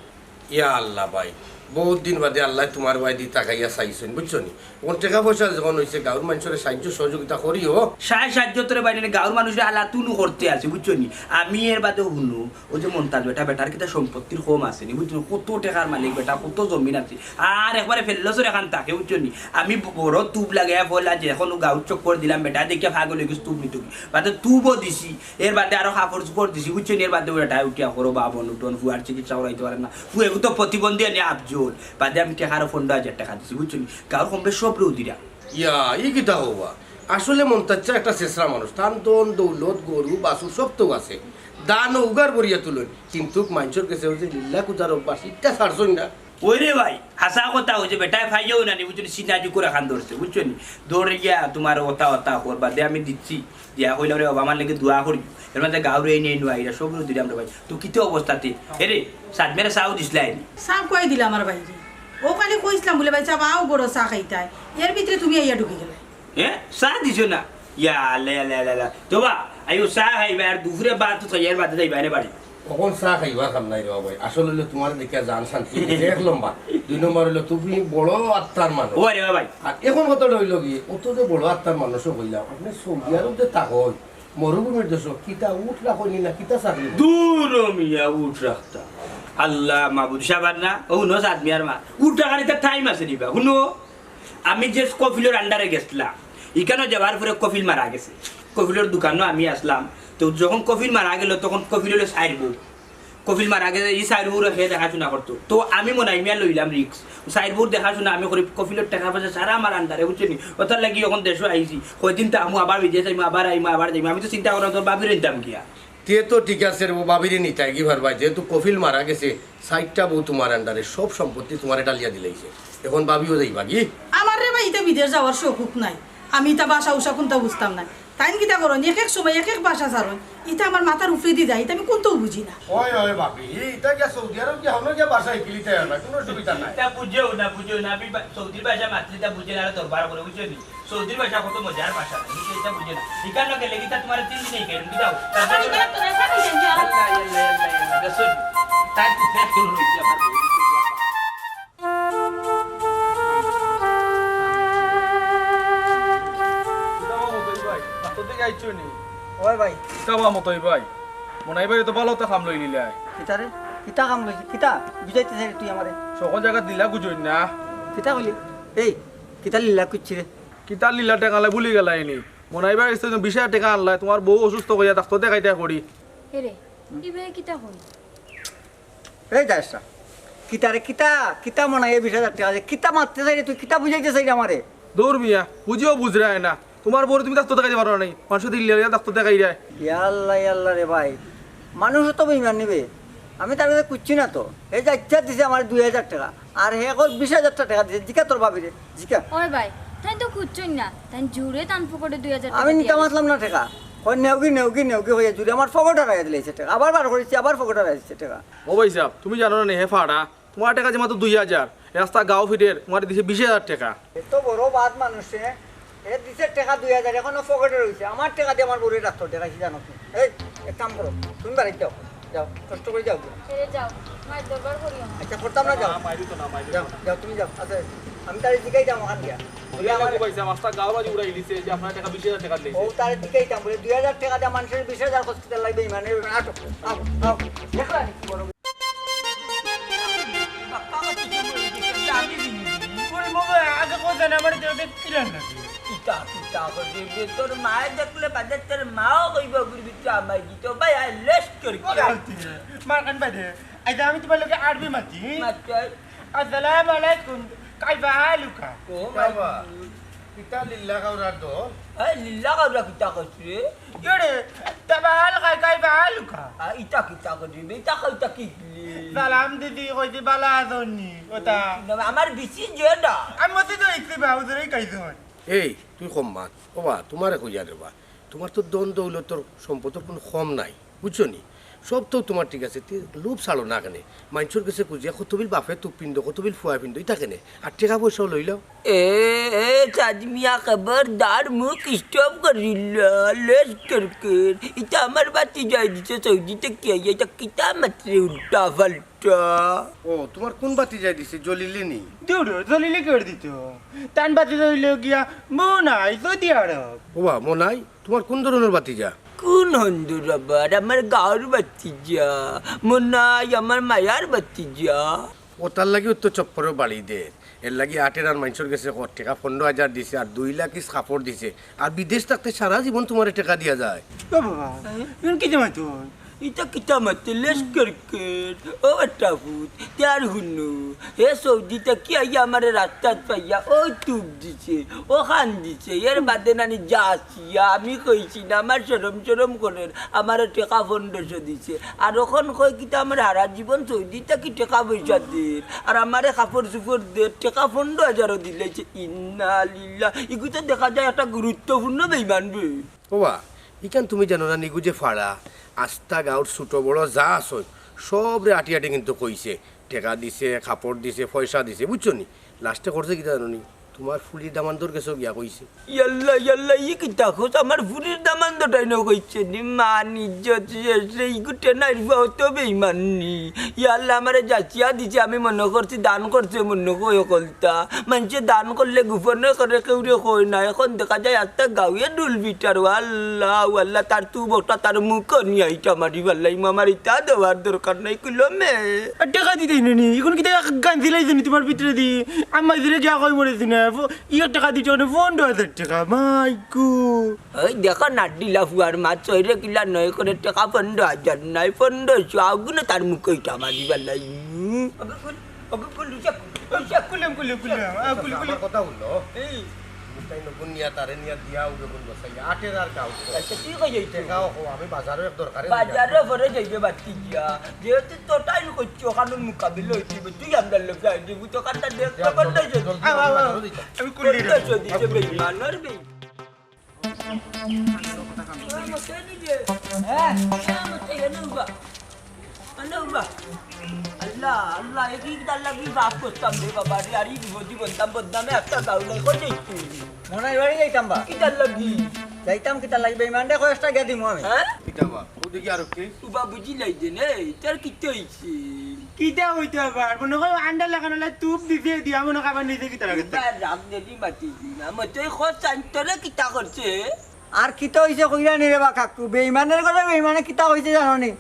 ইয়া আল্লাহ ভাই, বউত দিন বাদে আল্লায় তুমার বায়দি তাকাইয়া চাইছইন, বুঝছো নি? অখন টেকা পয়সা যখন অইছে, গাঁওর মানষরে সাইয্য সহযোগিতা করিও। সায় সাইয্য তোরে বাইরে গাঁওর মানষরে আলা তুলু করতে আছে, বুঝছো নি? আমি এর বাদে হুনো, অউ যে মন্তাজ বেটা, বেটার কিতা সম্পত্তির কম আছে নি, বুঝছো নি? কত টেকার মালিক বেটা, কত জমিন আছে, আর একবারে ফেললছর এখান থাকে, বুঝছো নি? আমি বড় তুপ লাগাইয়া ফলা যে অখন গাঁওর চক্কর দিলাম, বেটা দেখিয়া পাগল অইগেছে তুপ নিতো কি, বাদে তুপও দিছি। এর বাদে আরো কাপড় চোপড় দিছি, বুঝছো নি? এর বাদে ওরা ডায় উঠিয়া করো, বাবা বনটন, ফুয়ার চিকিৎসা করাইতে পারে না। ফুয়া এগু তো প্রতিবন্ধী আনি আফজল। বাদে আমি টেকা আরো পনরো হাজার টেকা দিছি, বুঝছো নি? গাঁওর কম বেশ সবরেউ দিরা। ইয়া, ই কিতা কবা? আসলে মন্তাজ চাচা একটা শেষরা মানুষ। তান ধন, দৌলত, গরু, বাছুর সব তো আছে। ধান ও উগার ভরিয়া তুলইন। কিন্তু মানষর গেছে অউ যে লিল্লা কুজার অভ্যাস, ইটা ছাড়ছইন না। ওই রে ভাই, হাছা কথা অইছে, বেটায় পাইয়াও না নি, বুঝছো নি? সিনা জুকুর এখান ধরছে, বুঝছো নি? ধরে গিয়া তুমার অতা অতা কর, বাদে আমি দিছি। দিয়া কইলাম, "রে বাবা, আমার লাগি দোয়া করি।" এর মাঝে গাঁওর এই নিয়া আইরা, সবরেউ দিলাম রে ভাই। তো কিতা অবস্থাতে? এরে, সাদ মিয়ারে চাও দিছলায় নি? চা কই দিলা আমার ভাইরে? অউ খালি কইছলাম বুলে, "ভাই সাব, আও ঘরো চা খাইতায়।" এর ভিতরে তুমি আইয়া ঢুকি গেলায়। হ্যাঁ? চা দিছো না? ইয়া আল্লাহ, আল্লাহ, আল্লাহ, আল্লাহ। তো বা, আইও চা খাইবায় আর দুপুরে ভাত তো খাইয়া এর বাদে যাইবায় রে বাড়ি। অখন চা খাইবার কাম নাই রে বাবা। আসল অইলে তুমারে দেখিয়া জান শান্তি অইছে। এক নম্বর। দুই নম্বর অইলো তুমি বড় আত্মার মানুষ। ও রে বাবা। আর অখন কথাটা অইলো কি, অত যে বড় আত্মার মানুষ অইলা, আপনে সৌদি আরব যে থাকইন, মরুভূমির দেশো, কিতা উট রাখইন নি না, কিতা ছাগল? দুরো মিয়া উট রাখতা। আল্লাহ মাবুদ, সাবার না, অউ হুনো সাদ মিয়ার মা। উট রাখার ইতা টাইম আছে নি বা? হুনো, আমি যে কফিলর আন্ডারে গেছলাম, ইখানো যাওয়ার পরে কফিল মারা গেছে। কফিলর দোকানো আমি আছলাম, তো যখন কফিল মারা গেলো, তখন কফিল অইলো চাইর বউ। কফিল মারা গেছে, ই চাইর বউরে হে দেখাশুনা করতো। তো আমি মনাই মিয়া লইলাম রিস্ক। চাইর বউর দেখাশুনা আমি করি, কফিলর টেকা পয়সা সারা আমার আন্ডারে, বুঝছো নি? অতার লাগি অখন দেশো আইছি। কয়দিন থাকমু, আবার বিদেশ যাইমু, আবার আইমু, আবার যাইমু। আমি তো চিন্তা করলাম, তোর ভাবিরে নিতাম গিয়া। তে তো ঠিক আছে রে, অউ ভাবিরে নিতায় গি পারবায়, যেহেতু কফিল মারা গেছে, চাইরটা বউ তুমার আন্ডারে, সব সম্পত্তি তুমারে ডালিয়া দিলাইছে। অখন ভাবিও যাইবাগি? আমার রে ভাই, ইতা বিদেশ যাওয়ার শখ নাই। আমি ইতা ভাষা উষা কুনতা বুঝতাম না। তাইন কিতা করইন, এক এক সময় এক এক ভাষা ছাড়ইন, ইটা আমার মাথার উপরেদি যায়, ইটা আমি কুন্তাউ বুঝি না। ওই ওই ভাবি, ইটা গিয়া সৌদি আরব গিয়া হনো গিয়া ভাষা হিকিলিতে অইবো, কুনু অসুবিধা নাই। ইটা বুঝিও না, বুঝিও না, আমি বা- সৌদির ভাষা মাতলে ইটা বুঝে না, আর দরবার করে, বুঝছো নি? সৌদির ভাষা কত মজার ভাষা, তুমি তো ইটা বুঝে না। ইখানো গেলে কিতা তুমারে তিন দিনে হিকাইমু, বুঝাও? আমার ইটা তো রেখা দিছেন, যাও। আল্লাহ, আল্লাহ, আল্লাহ, আল্লাহ, দেখছো নি? তার কি ফের শুরু হইছে আমার বউ? কিতা বা মতই ভাই, ডাক্তর দেখি আইছো নি? ওই ভাই। কিতা বা মতই ভাই, মনাই ভাইরে তো ভালা একটা কাম লইলিলায়। কিতা রে? কিতা কাম লইছে? কিতা বুঝাইতে চাইরে তুই আমারে? সকল জাগাত লিলা গুজইন না। কিতা কইলি? এই, কিতা লিলা কুচ্ছি রে? কিতা লিলা টেকা লাই ভুলি গেলায় নি? মনাই ভাইর গেছ থাকি বিশ হাজার টেকা আনলায়, তুমার বউ অসুস্থ কইয়া ডাক্তর দেখাইতায় করি। এরে, ই ভাই কিতা কই? এই যাস না। কিতা রে, কিতা? কিতা মনাইয়ে বিশ হাজার টেকা দে? কিতা মাততে চাইরে তুই? কিতা বুঝাইতে চাইরে আমারে? দূর মিয়া, বুঝিও বুঝরায় না। তুমার বউরে তুমি ডাক্তর দেখাইতায় পারো না নি? মানষে দিল্লি ডাক্তর দেখাইরায়। ইয়াল্লা, ইয়াল্লা রে ভাই। মানুষ তো বেইমান নিবে। আমি তার গেছে কুচ্ছি না তো। হে যাইচ্ছা দিছে আমারে দুই হাজার টেকা। আর হে কয় বিশ হাজার টেকা দিছে। জিকা তোর ভাবিরে। জিকা। ওই ভাই, তাইন তো খুঁজছইন না। তাইন জুরে তান পকেটে দুই হাজার টেকা আমি নিতাম দিয়া আসলাম না টেকা। কয় নেওগি, নেওগি, নেওগি কইয়া জুরে আমার পকেট হারাইয়া দিলাইছে টেকা। আবার বার করিছি, আবার পকেট হারাইছে টেকা। ও ভাইসাব, তুমি জানো না নি হে ফাড়া? তুমার টেকা যে মাত্র দুই হাজার, এ আস্তা গাঁও ফিরের, তুমারে দিছে বিশ হাজার টেকা। এত বড় বাদ মানুষ রে, হে দিছে টেকা দুই হাজার, এখনো পকেটে রইছে। আমার টেকা দি আমার বউরে ডাক্তর দেখাইছি জানো তুমি। এই, এক কাম করো, তুমি বাড়িত যাও, যাও, কষ্ট করি যাও। এরে যাও, মাইর দরবার করিও না। আচ্ছা, করতাম না, যাও। না, মাইরি তো না, মাইরি তো যাও, না। যাও, তুমি যাও। আচ্ছা, আমি তারে জিগাইতাম ওখান দিয়া। বুলে বুলে আমার আমারে কইছে, মাস্টার গাঁও বাজি উড়াই দিছে যে আপনার টেকা বিশ হাজার টেকা দিছে। ও তারে জিগাইতাম, বুলে দুই হাজার টেকা দিয়া মানষর বিশ হাজার খরচ করতে লাগবে, মানে, আটো, আও, আও। দেখলা নি কি বড়? বাক্কা আমার কিছু বলে দিছে, আমি বিনি বিনি। ওরে বাবা, আগে কথা না, আমার তো দেখছিলাম না। ইতা, ইতা করে দিবে, তোর মায়ে দেখলে বাদে তোর মাও কইব, "গুরু বিচ্ছু আমায় দিত।" ভাই, আই লেস করি। ওরে আলতি, মার কান বাদে। আইজা আমি তুমার লগে আরবি মাতি। মাস্টার। আসসালামু আলাইকুম, কাইফা হালুকা? ও মাই বাবা, গড। কিতা লিল্লা কাউরার দল? এই লিল্লা কাউরা কিতা কইছে রে? ইয়ে রে, তাবা হালকা, কাইফা হালুকা? আ, ইতা কিতা কইছে বে? ইতা কইতা কি লে? সালাম দিদি, কইছি বালা আছনি? ওটা। না, আমার বিসি যে না। আমি মতে তো ইকরি বাউজরে কাইজন। এই, তুই কম মাত। ও বা, তুমারে কইয়া রে বা। তুমার তো ধন দৌলতর সম্পদর কুনু কম নাই, বুঝছো নি? সব তো তুমার ঠিক আছে, তে লোভ ছাড়ো না কেনে? মাইনষর গেছে খুজিয়া কতবিল বাফে তুপ পিন্দ, কতবিল ফুয়া পিন্দ, ইতা কেনে? আর টেকা পয়সাও লইলাও। এ, এ, চাঁদ মিয়া, খবরদার মুখ স্টপ করিলা, লেস করকের। ইতা আমার বাতি যাই দিছে সৌদি থাকি আইয়া, ইতা কিতা মাতরে উল্টা পাল্টা। ও, তুমার কুন বাতি যাই দিছে, জলিলে নি? দূর, জলিলে কি করে দিত? তান বাতি জলিলে গিয়া মনাই সৌদি আরব। ও বা, মনাই? তুমার কুন ধরনর ভাতিজা? কুন হন্দুর আবার? আমার গাঁওর ভাতিজা। মনাই আমার মায়ার ভাতিজা। ও তার লাগি তো চপ্পরও বাড়ি দের। এর লাগি আটের আর মাইনষর গেছে কর টেকা পনরো হাজার দিছে আর দুই লাখ ইস কাপড় দিছে। আর বিদেশ থাকতে সারা জীবন তুমারে টেকা দিয়া যায়। ও বাবা, হ্যাঁ? ইগুন কিতা মাতো? ইতা কিতা মাতে লেস করকের? ও বেটা ফুত, তে আর হুনো। হে সৌদি থাকি আইয়া আমারে রাস্তাত পাইয়া, ও তুপ দিছে, ও খান দিছে, এর বাদে নানি যাচিয়া, আমি কইছি না, আমার শরম শরম করের, আমারে টেকা পনরোশো দিছে। আর অখন কয় কিতা আমার হারা জীবন সৌদি থাকি টেকা পয়সা দের, আর আমারে কাপড় চুপড় দের, টেকা পনরো হাজারও দিলাইছে। ইন্না লিল্লাহ, ইগু তো দেখা যায় একটা গুরুত্বপূর্ণ বেইমান বে। ওবা, ইখান তুমি জানো না নি ইগু যে ফাড়া, আস্তা গাঁওর ছোট বড় যা আছইন, সবরে আটি আটি কিন্তু কইছে। টেকা দিছে, কাপড় দিছে, পয়সা দিছে, বুঝছো নি? লাস্টে করছে কিতা জানো নি? তুমার ফুরির দামান্দর গেছেও গিয়া কইছে। ইয়াল্লা, ইয়াল্লা, ই কিতা কস? আমার ফুরির দামান্দটাইনও কইছে নি? মান ইজ্জত শেষ রে, ইগু টেনাইর ফুয়া অত বেইমান নি। ইয়াল্লা, আমারে যাচিয়া দিছে, আমি মনো করছি দান করছে, মনো কয় অকলতা। মাইনষে দান করলে গোপনে করে, কেউরে কয় না। অখন দেখা যায় আস্তা গাঁওয়ে ঢুল পিটার। ও আল্লা, ও আল্লা, তার তুপ অটা তার মুখো নিয়া ইটা মারি ফালাইমু। আমার ইতা দেওয়ার দরকার নাই, কুলমে। আর টেকা দিতায় না নি, ইগুন কিতা গান দিলাইছে নি তুমার ভিতরেদি? আমি মাইনষরে গিয়া কইমু রে হুনো, ফো-, ইয়ে টেকা দিতে অনে পনরো হাজার টেকা, মাইগো। ওই দেখো না, ঢিলা ফুয়ার মা, চইরে কিলা নয় করে টেকা পনরো হাজার নাই, পনরোশো, আগুনে তার মুখো ইটা মারি ফালাইমু। ওগো কুল, ওগো কুল, ইটা কুল, ইটা কুল। কুলেম, কুলেম, কুলেম, আ, কুল, কুল। আমার কথা হুনো। এই। তাই নগুন নিয়া তারে নিয়া দিয়া উগে কোন বসাই, আটের আর গাঁও। আচ্ছা, ঠিক আছে, এই তো। টেকাও কো, আমি বাজারো এক দরকারে বাজারো পরে যাইবে বাতি গিয়া। যেহেতু তো টাইম করছি, ওখানে মোকাবিলা হইতে হবে। তুই আমরা লোক যাই দিব, তো কাটা দেখ, তো জলদি, করতে জলদি, যাই। জলদি, আও, আও, আও। বাজারো দিতে। আমি কুল দিয়ে পনরোশো দিছে বেইমানর বেইমান। হ্যাঁ? আল্লাহ, আল্লাহ, এ কিতার লাগি বাপ করতাম রে বাবা রে, আর ই বিপদি বলতাম, বদনামে একটা গাউ নাই, কই যাইছ তুই? মনাই বাড়ি যাইতাম বা। কিতার লাগি? যাইতাম কিতার লাগি, বেইমানরে কয়েকটা গিয়া দিমু আমি। হ্যাঁ? কিতা বা? ও দেখি আর কি? ও বা বুঝি লাই দে নে, তোর কিতা হইছে? কিতা হইতে আবার? মনে কয় আন্ডা লাগানো লাই তুপ দিছে, দিয়া মনে কয় আবার নিচে কিতা লাগে? এবার রাগ যদি মাতি দি না, মতই খোঁজ চাইন তোরে কিতা করছে? আর কিতা হইছে কইরা নি রে বা কাকু, বেইমানর ঘরে বেইমানে কিতা কইছে জানো নি?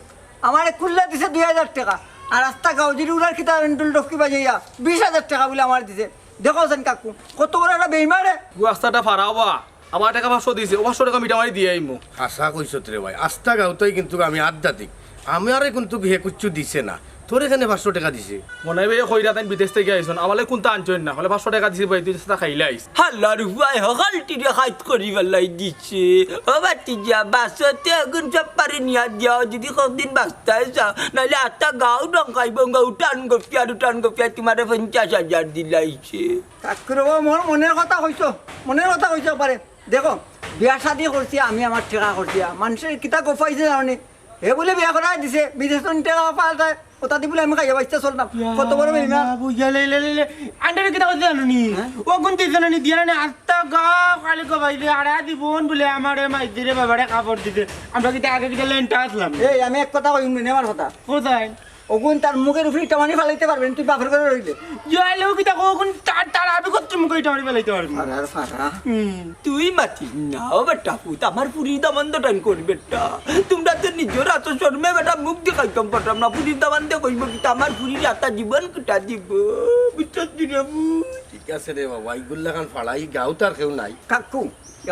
আমারে খুল্লা দিছে দুই হাজার টেকা, আর আস্তা গাউজির উড়ার কিতা রেন্টুল ডফকি বাজাইয়া বিশ হাজার টেকা বুলে আমারে দিছে। দেখো সেন কাকু, কত বড় একটা বেইমান রে। গু আস্তাটা ফাড়াও বা, আমার টেকা পাঁচশো দিছে, ও পাঁচশো টেকা মিটা মারি দিয়া আইমু। হাছা কইছত রে ভাই, আস্তা গাউতাই কিন্তু আমি আধ্যাত্মিক, আমারে কিন্তু হে কুচ্ছু দিছে না, তোরে কেনে পাঁচশো টেকা দিছে? মনাই ভাই কইরা তাইন বিদেশ থাকি আইছইন, আমারে কুন্তা আনছইন না, হলে পাঁচশো টেকা দিছি ভাই, তুই যেতা খাইলে আইস। হালার পুয়ায় হকাল টিরে খাইত করি বেলাই দিছে। ও বাতি যা, বাসতে এগুন সব পারি নিয়া দিয়াও, যদি কদিন বাস্তায় চাও, নাইলে আত্তা গাউ ডঙ্কাই বঙ্গা উঠান গফিয়ার উঠান গফিয়ার তোমারে পঞ্চাশ হাজার দিলাইছে। কাকুরে ও মোর মনের কথা কইছো, মনের কথা কইছো পারে। দেখো, বিয়া শাদি করছি আমি, আমার টেকা খরচিয়া। মানষে কিতা গফাইছে জানো নি? হে বুলে বিয়া করাই দিছে, বিদেশ তো টেকা পাঠায়, ওটা দি বুলে আমি খাইয়া বাঁচতে চলতাম। কত বড় বেইমান। বাবু, ইয়া লে, লে, লে, লে। আন্ডারে কিতা করছে জানো নি? হ্যাঁ? ও কোন দিছে না নি, দিয়া না নি, আত্তা গা খালি গফাইছে, হারা জীবন বুলে আমারে মাইজিরে বাবারে কাপড় দিছে। আমরা কিতা আগে কিতা লেন্টা আছলাম? এই, আমি এক কথা কইমু নি, আমার কথা। কোথায়? ওগুন তার মুখের উপরে ইটা মারি ফালাইতে পারবেন, তুই বাপের ঘরে রইলে। জয়ালেও কিতা কও, ওগুন তার, তার আবি কত মুখে ইটা মারি ফালাইতে পারবি। ফারা, ফারা। হুম। তুই মাতিস না, ও বেটা পুত, আমার ফুরির দামান দটান কর বেটা। তোমরা তো নিজর আতো শরমে বেটা মুখ দেখাইতাম পারতাম না। ফুরির দামান দে কইব কিতা, আমার ফুরির আতা জীবন কুটা দিব। বুঝছস নি রে পুত? ঠিক আছে রে বাবা, ইগুল্লা খান ফাড়া, ই গাউত আর কেউ নাই। কাকু,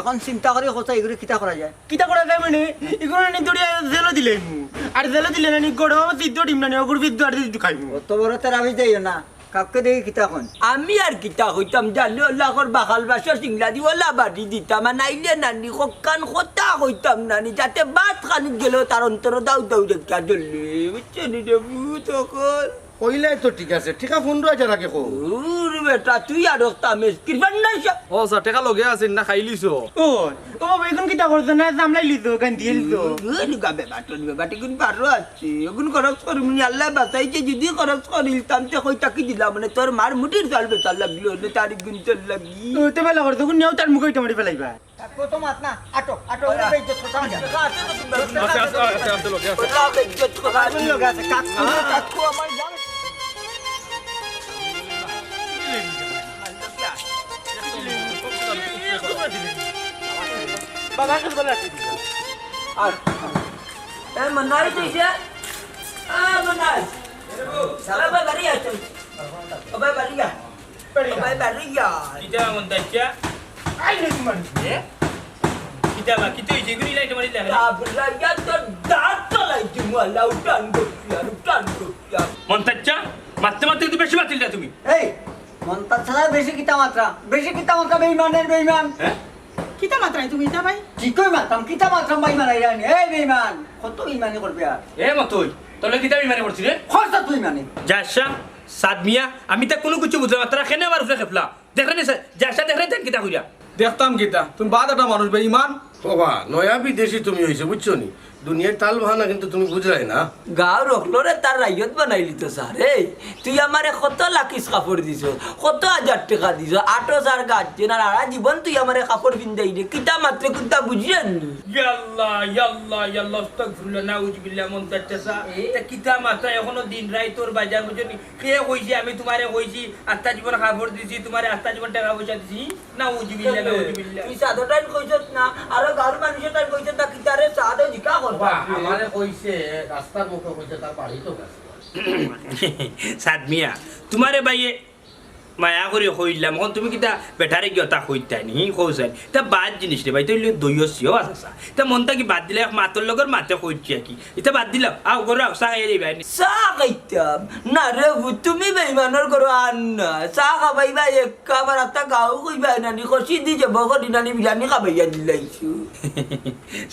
এখন চিন্তা করি কথা, ইগুরে কিতা করা যায়? কিতা করা যায় মানে, ইগুরে নি ধরিয়া জেলো দিলাইমু। আর জেলো দিলে না নি, গরম সিদ্ধ ডিম না নি, ওগুর বিদ্যু আর দিদ্দু খাইমু। অত বড় তার আমি যাইও না, কাকু দেখি কিতা কন। আমি আর কিতা কইতাম, জানি ওলা কর বাকাল বাসা সিংলা দি ওলা বাড়ি দিতাম, আর নাইলে নানি কক্কান কথা কইতাম নানি, যাতে বাত খানি গেলেও তার অন্তর দাউ দাউ দেখা জ্বললে, বুঝছো নি রে পুত অকল? কইলাই তো ঠিক আছে, টেকা পনেরো হাজার আগে কও। দূর বেটা, তুই আর রক্তা মেস, কৃপান নাই সব। ও স্যার, টেকা লগে আছে না, খাইলিছো? ও, ও বাবা, এখন কিতা করছো না, সামলাই লিছো, গান দিয়ে লিছো। দূর গাবে বাটন বে, বাটি গুন বারো আছে, এখন খরচ করমু নি, আল্লাহ বাঁচাইছে, যদি খরচ করিলতাম, তে কই তাকি দিলাম, মানে তোর মার মুটির চাল বেচার লাগলো, নে তারিখ গুন চল লাগি। ও, তে বেলা করছো, কোন নেও তার মুখে ইটা মারি ফালাইবা। কত মাত না, আটো, আটো, ওরা বেইজ্জত কথা আছে। আছে, আছে, আছে, আছে, আছে, লোকে আছে। ওরা বেইজ্জত কথা আছে। আমার লোক আছে, কাকু, কাকু আমার জান। বাবা, কাছে বলে আছে। আর, এ, মনাই দিছে? এ, মনাই। সালা বাবা, বাড়ি আছো? ও ভাই, বাড়ি যা। ও ভাই, বাড়ি যা। কিতা মন চাইছে? আই রে তোমার। এ? কিতা বা, কিতা হইছে? এগুলি লাইট মারি লাগে। বাবুরা, ইয়া তোর দাঁত ফালাই দিমু, আল্লাহ, উঠান গপিয়া, উঠান গপিয়া। মন চাইছে? মারতে মারতে কিন্তু বেশি মাতিল না তুমি। এই, মন চাইছে না বেশি কিতা মাতরা? বেশি কিতা মাতরা বেইমানের বেইমান। হ্যাঁ? কিতা মাতরায় তুমি ইতা ভাই? ঠিকই মাতরাম, কিতা মাতরাম ভাই মারাই রানি। এই বেইমান, কত বেইমানি করবে আর? এ মতই, তোলে কিতা বেইমানি করছি রে? খরচা তুই মানে। যাশা, সাদ মিয়া, আমি তা কোনো কিছু বুঝলাম না, তারা কেনে আমার উপরে খেপলা? দেখরে নি স্যার, যাশা দেখরে দেন কিতা কইরা? দেখতাম কিতা, তুমি বাদ একটা মানুষ বেইমান। বাবা, নয়া বিদেশি তুমি হইছো, বুঝছো নি? দুনিয়ার তাল বাহানা কিন্তু তুমি বুঝরায় না। গাঁওর অকলরে তার রাইয়ত বানাইলি তো স্যার। এই, তুই আমারে কত লাখিস কাপড় দিছ, কত হাজার টেকা দিছ, আটো স্যার গাছ চেন, আর হারা জীবন তুই আমারে কাপড় পিন্দাই দে, কিতা মাতরে কুন্তা বুঝিয়ার নি? ইয়াল্লা, ইয়াল্লা, ইয়াল্লা, আস্তাগফিরুল্লাহ, নাউজুবিল্লাহ, মন্তাজ চাচা। এ? তা কিতা মাতরা এখনো দিন রাইত তোর বাজার বুঝছো নি? কে কইছে আমি তোমারে কইছি, আত্তা জীবন কাপড় দিছি, তোমারে আত্তা জীবন টাকা পয়সা দিছি? নাউজুবিল্লাহ, নাউজুবিল্লাহ। তুই সাদো টাইম কইছত না, আরো গাঁওর মানুষে টাইম কইছত না, কিতারে সাদো জিকা করবা? বাবা, আমারে কইছে, রাস্তার মুখে কইছে, তার বাড়ি তো গেছে। সাদ মিয়া, তোমারে ভাইয়ে মায়া করি কইলাম, এখন তুমি কিতা বেটারে গিয়া তা কইতায় নি, হি, কও চাই। তা বাদ জিনিস রে ভাই, তুই দইও সিও বাস আসা। তা মনটা কি বাদ দিলে, এক মাতর লগর মাতে কইছি আর কি। ইতা বাদ দিলাম, আও, ঘরো আও, চা খাইয়া যাইবা নি। চা খাইতাম? না রে, তুমি বেইমানর ঘরো আর না। চা খাবাইবা এক কাপ আর আত্তা গাও কইবা নানি, কষি দি যে বগর দিনানি বিরিয়ানি খাবাইয়া দিলাইছো।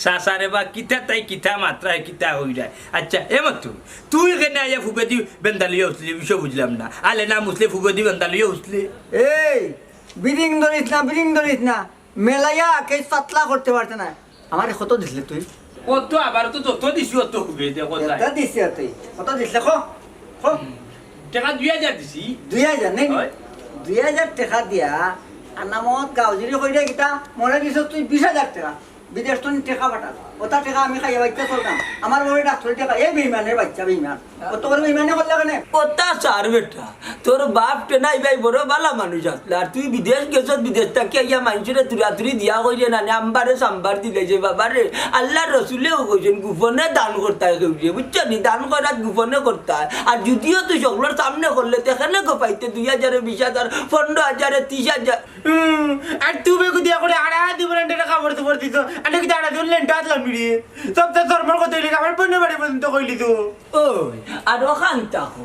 চাচা রে বা, কিতা তাই কিতা মাতরায়, কিতা কইরায়। আচ্ছা, এ মতু, তুই কেনে আইয়া ফুবেদি বেন্দা লইয়া উঠলি, বিষয় বুঝলাম না। আলে না মুসলে ফুবেদি বেন্দা লইয়া উঠলি। এই, বিরিং ধরিস না, বিরিং ধরিস না। মেলাইয়া কেস পাতলা করতে পারতে না। আমারে কত দিছলে তুই? কত আবার তো যত দিছি অত হবে, দে কত যায়। কত দিছি তুই? কত দিছলে ক? ক? টেকা দুই হাজার দিছি। দুই হাজার নি? অয়। দুই হাজার টেকা দিয়া আনামত গাউজিরি কইরা কিতা মনে দিছস তুই বিশ হাজার টেকা। বিদেশ তো টেকা পাঠাস। অতা টেকা আমি খাইয়া বাইতে চলতাম। আমার বউরে ডাক্তারি টেকা, এই বেইমানের বাচ্চা বেইমান। অত বড় বেইমানি করলে কেনে? অতা ছাড় বেটা, তোর বাপ টেনাই ভাই বড় ভালা মানুষ আছলা, আর তুই বিদেশ গেছস, বিদেশ থাকি আইয়া মাইনষরে তুরাতুরি দিয়া কইরে না নে, আম্বারে সাম্বার দিলে যে বাবা রে, আল্লার রসুলেও কইছইন গোপনে দান করতায় কেউরে, বুঝছো নি? দান করাত গোপনে করতায়। আর যুদিও তুই সকলর সামনে করলে, তে কেনে গো পাইতে দুই হাজারে, বিশ হাজার, পনরো হাজারে, তিশ হাজার। হুম, আর তুমি কো দিয়া করে আড়া দিব না, এটা কাপড় চোপড় দিত। আরে কি আড়া দিন লেন্টা আতলাম রে। সব তো ধর্মর কথা হইলে আমার বোনের বাড়ি পর্যন্ত কইলি তো। ওই, আর অখানতা কো।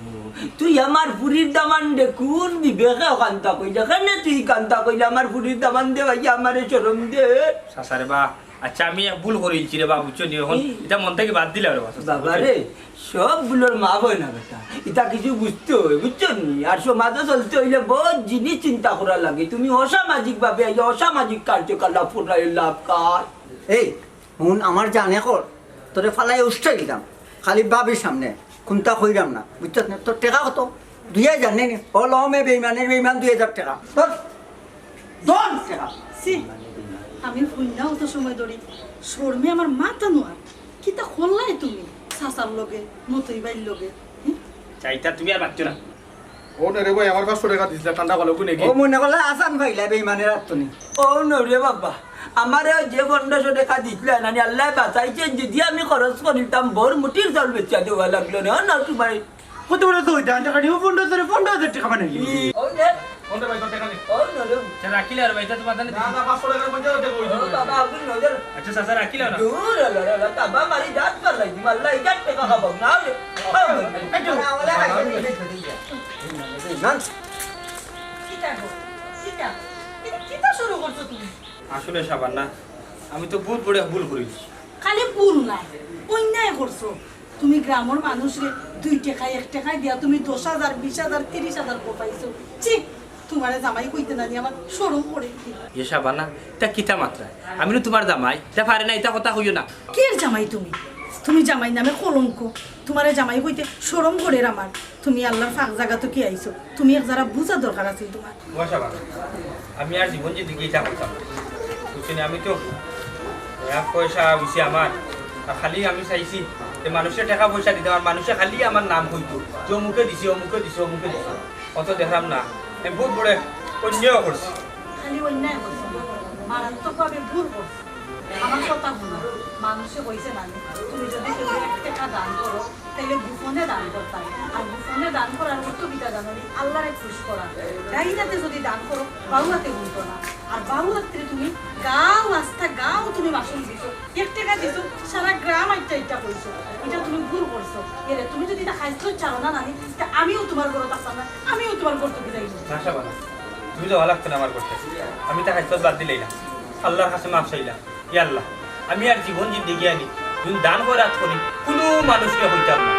তুই আমার ফুরির দামান্দে কোন বিবেকে অখানতা কইলে? কেনে তুই কান্তা কইলে আমার ফুরির দামান্দে ভাই আমারে শরম দে? চাচা রে বা, আচ্ছা, আমি এক ভুল করিলছি রে বা, বুঝছো নি? অখন কি? ইটা মন থাকি বাদ দিলাও রে বা, চাচা, বাবা বুঝছো রে, নি? সব ভুলর মাফ অয় না বেটা, ইতা কিছু বুঝতে অয়, বুঝছো নি? আর সমাজে চলতে অইলে বহুত জিনিস চিন্তা করা লাগে। তুমি অসামাজিক ভাবে এই অসামাজিক কার্যকলাপ করার লাভ কার? এই, হুন, আমার জানে কর, তোরে ফালাই উষ্টা দিতাম, খালি ভাবির সামনে, কুন্তা কইরাম না, বুঝছস না? তোর টেকা কত? দুই হাজার নে নি? ও ল মে বেইমানের বেইমান দুই হাজার টেকা। ধর, ধর টেকা। ছি, আমি হুইনা অত সময় ধরি, শরমে আমার মাথা নোয়ার। কিতা করলায় তুমি? চাচার লগে, মতই ভাইর লগে। হুম? চাইতা তুমি আর বাচ্চো না। ও না রে ভাই, আমার পাঁচশো টেকা দিছলা, ঠান্ডা ভালো কোনে কি? ও মনে করলে আসান পাইলা বেইমানের আত্মনি। ও না রে বাবা, আমারে যে পনরোশো টেকা দিছলা নানি, আল্লায় বাঁচাইছইন, যুদি আমি খরচ করিতাম, বউর মুঠির চাউল বেচিয়া দেওয়া লাগলো না, না তোমার। কত বড় তো হইতা, টেকা নিও পনরো হাজার, পনরো হাজার টেকা বানাইলি। ও রে, পনরো ভাই, তোর টেকা নে। ও না রে। আচ্ছা, রাখিলে আর ভাই, ইটা তোমার জানে না, না, পাঁচশো টেকা পঞ্চাশ হাজার টেকা ও হইছে। বাবা, আগুন নজর। আচ্ছা, চাচা, রাখিলে না। দূর, আল্লাহ, আল্লাহ, বাবা, মারি দাঁত পার লাগি, আল্লাহ, ইটা টেকা খাবো না রে। একটু। না। কিতা গো? কিতা? এটা কিতা শুরু করছো তুমি? আসলে শাবানা, আমি তো বহুত বড় ভুল করিছি। খালি ভুল নায়, অন্যায় করছো। তুমি গ্রামর মানুষরে দুই টেকায়, এক টেকায় দিয়া তুমি দশ হাজার, বিশ হাজার, তিরিশ হাজার গপাইছো। ছি, তোমারে জামাই কইতে নানি আমার শরম করে। এ শাবানা, ইটা কিতা মাতরায়? আমি না তোমার জামাই, ইটা পারে না, ইতা কথা কইও না। কির জামাই তুমি? তুমি জামাই নামে কলঙ্ক। তোমারে জামাই কইতে শরম করের আমার। তুমি আল্লার ফাক জাগাত কি আইছো? তুমি এক যারা বুঝা দরকার আছিল তোমার। ও শাবানা, আমি আর জীবন জিন্দেগি ইটা করতাম না। বুঝছো নি, আমি তো এক পয়সা অইছে আমার, আর খালি আমি চাইছি যে মানুষে টেকা পয়সা দিতাম, আর মানুষে খালি আমার নাম কইতো যে অমুকে দিছে, অমুকে দিছে, অমুকে দিছে। অত দেখলাম না, আমি বহুত বড় অন্যায় করছি। খালি অন্যায় করছো না, মারাত্মকভাবে ভুল করছো। আমার কথা হুনো, মানুষে কইছে না নি, তুমি যুদি কেউরে এক টেকা দান করো, তাইলে গোপনে দান করতায়। আর গোপনে দান করার অর্থ কিতা জানো নি? আল্লারে খুশ করা। ডাইন আতে যুদি দান করো, বাউ আতে গুনতো না। আর বাউ আতে তুমি গাউ আস্তা গাউ তুমি মাসুল দিছো, এক টেকা দিছো, সারা গ্রাম আইট্টা আইট্টা কইছো। ইটা তুমি ভুল করছো। এরে, তুমি যুদি ইটা খাইছলত ছাড়ো না নানি, তে আমিও তোমার ঘরো থাকতাম না, আমিও তোমার ঘর থাকি যাইমু। না শাবানা, তুমি যাওয়া লাগতো না আমার ঘর থাকি। আমি ইতা খাইছলত বাদ দিলাইলাম, আল্লার কাছে মাফ চাইলাম। ইয়া আল্লাহ, আমি আর জীবন জিন্দেগি আনি যুদি দান খয়রাত করি, কুনু মানুষরে কইতাম না।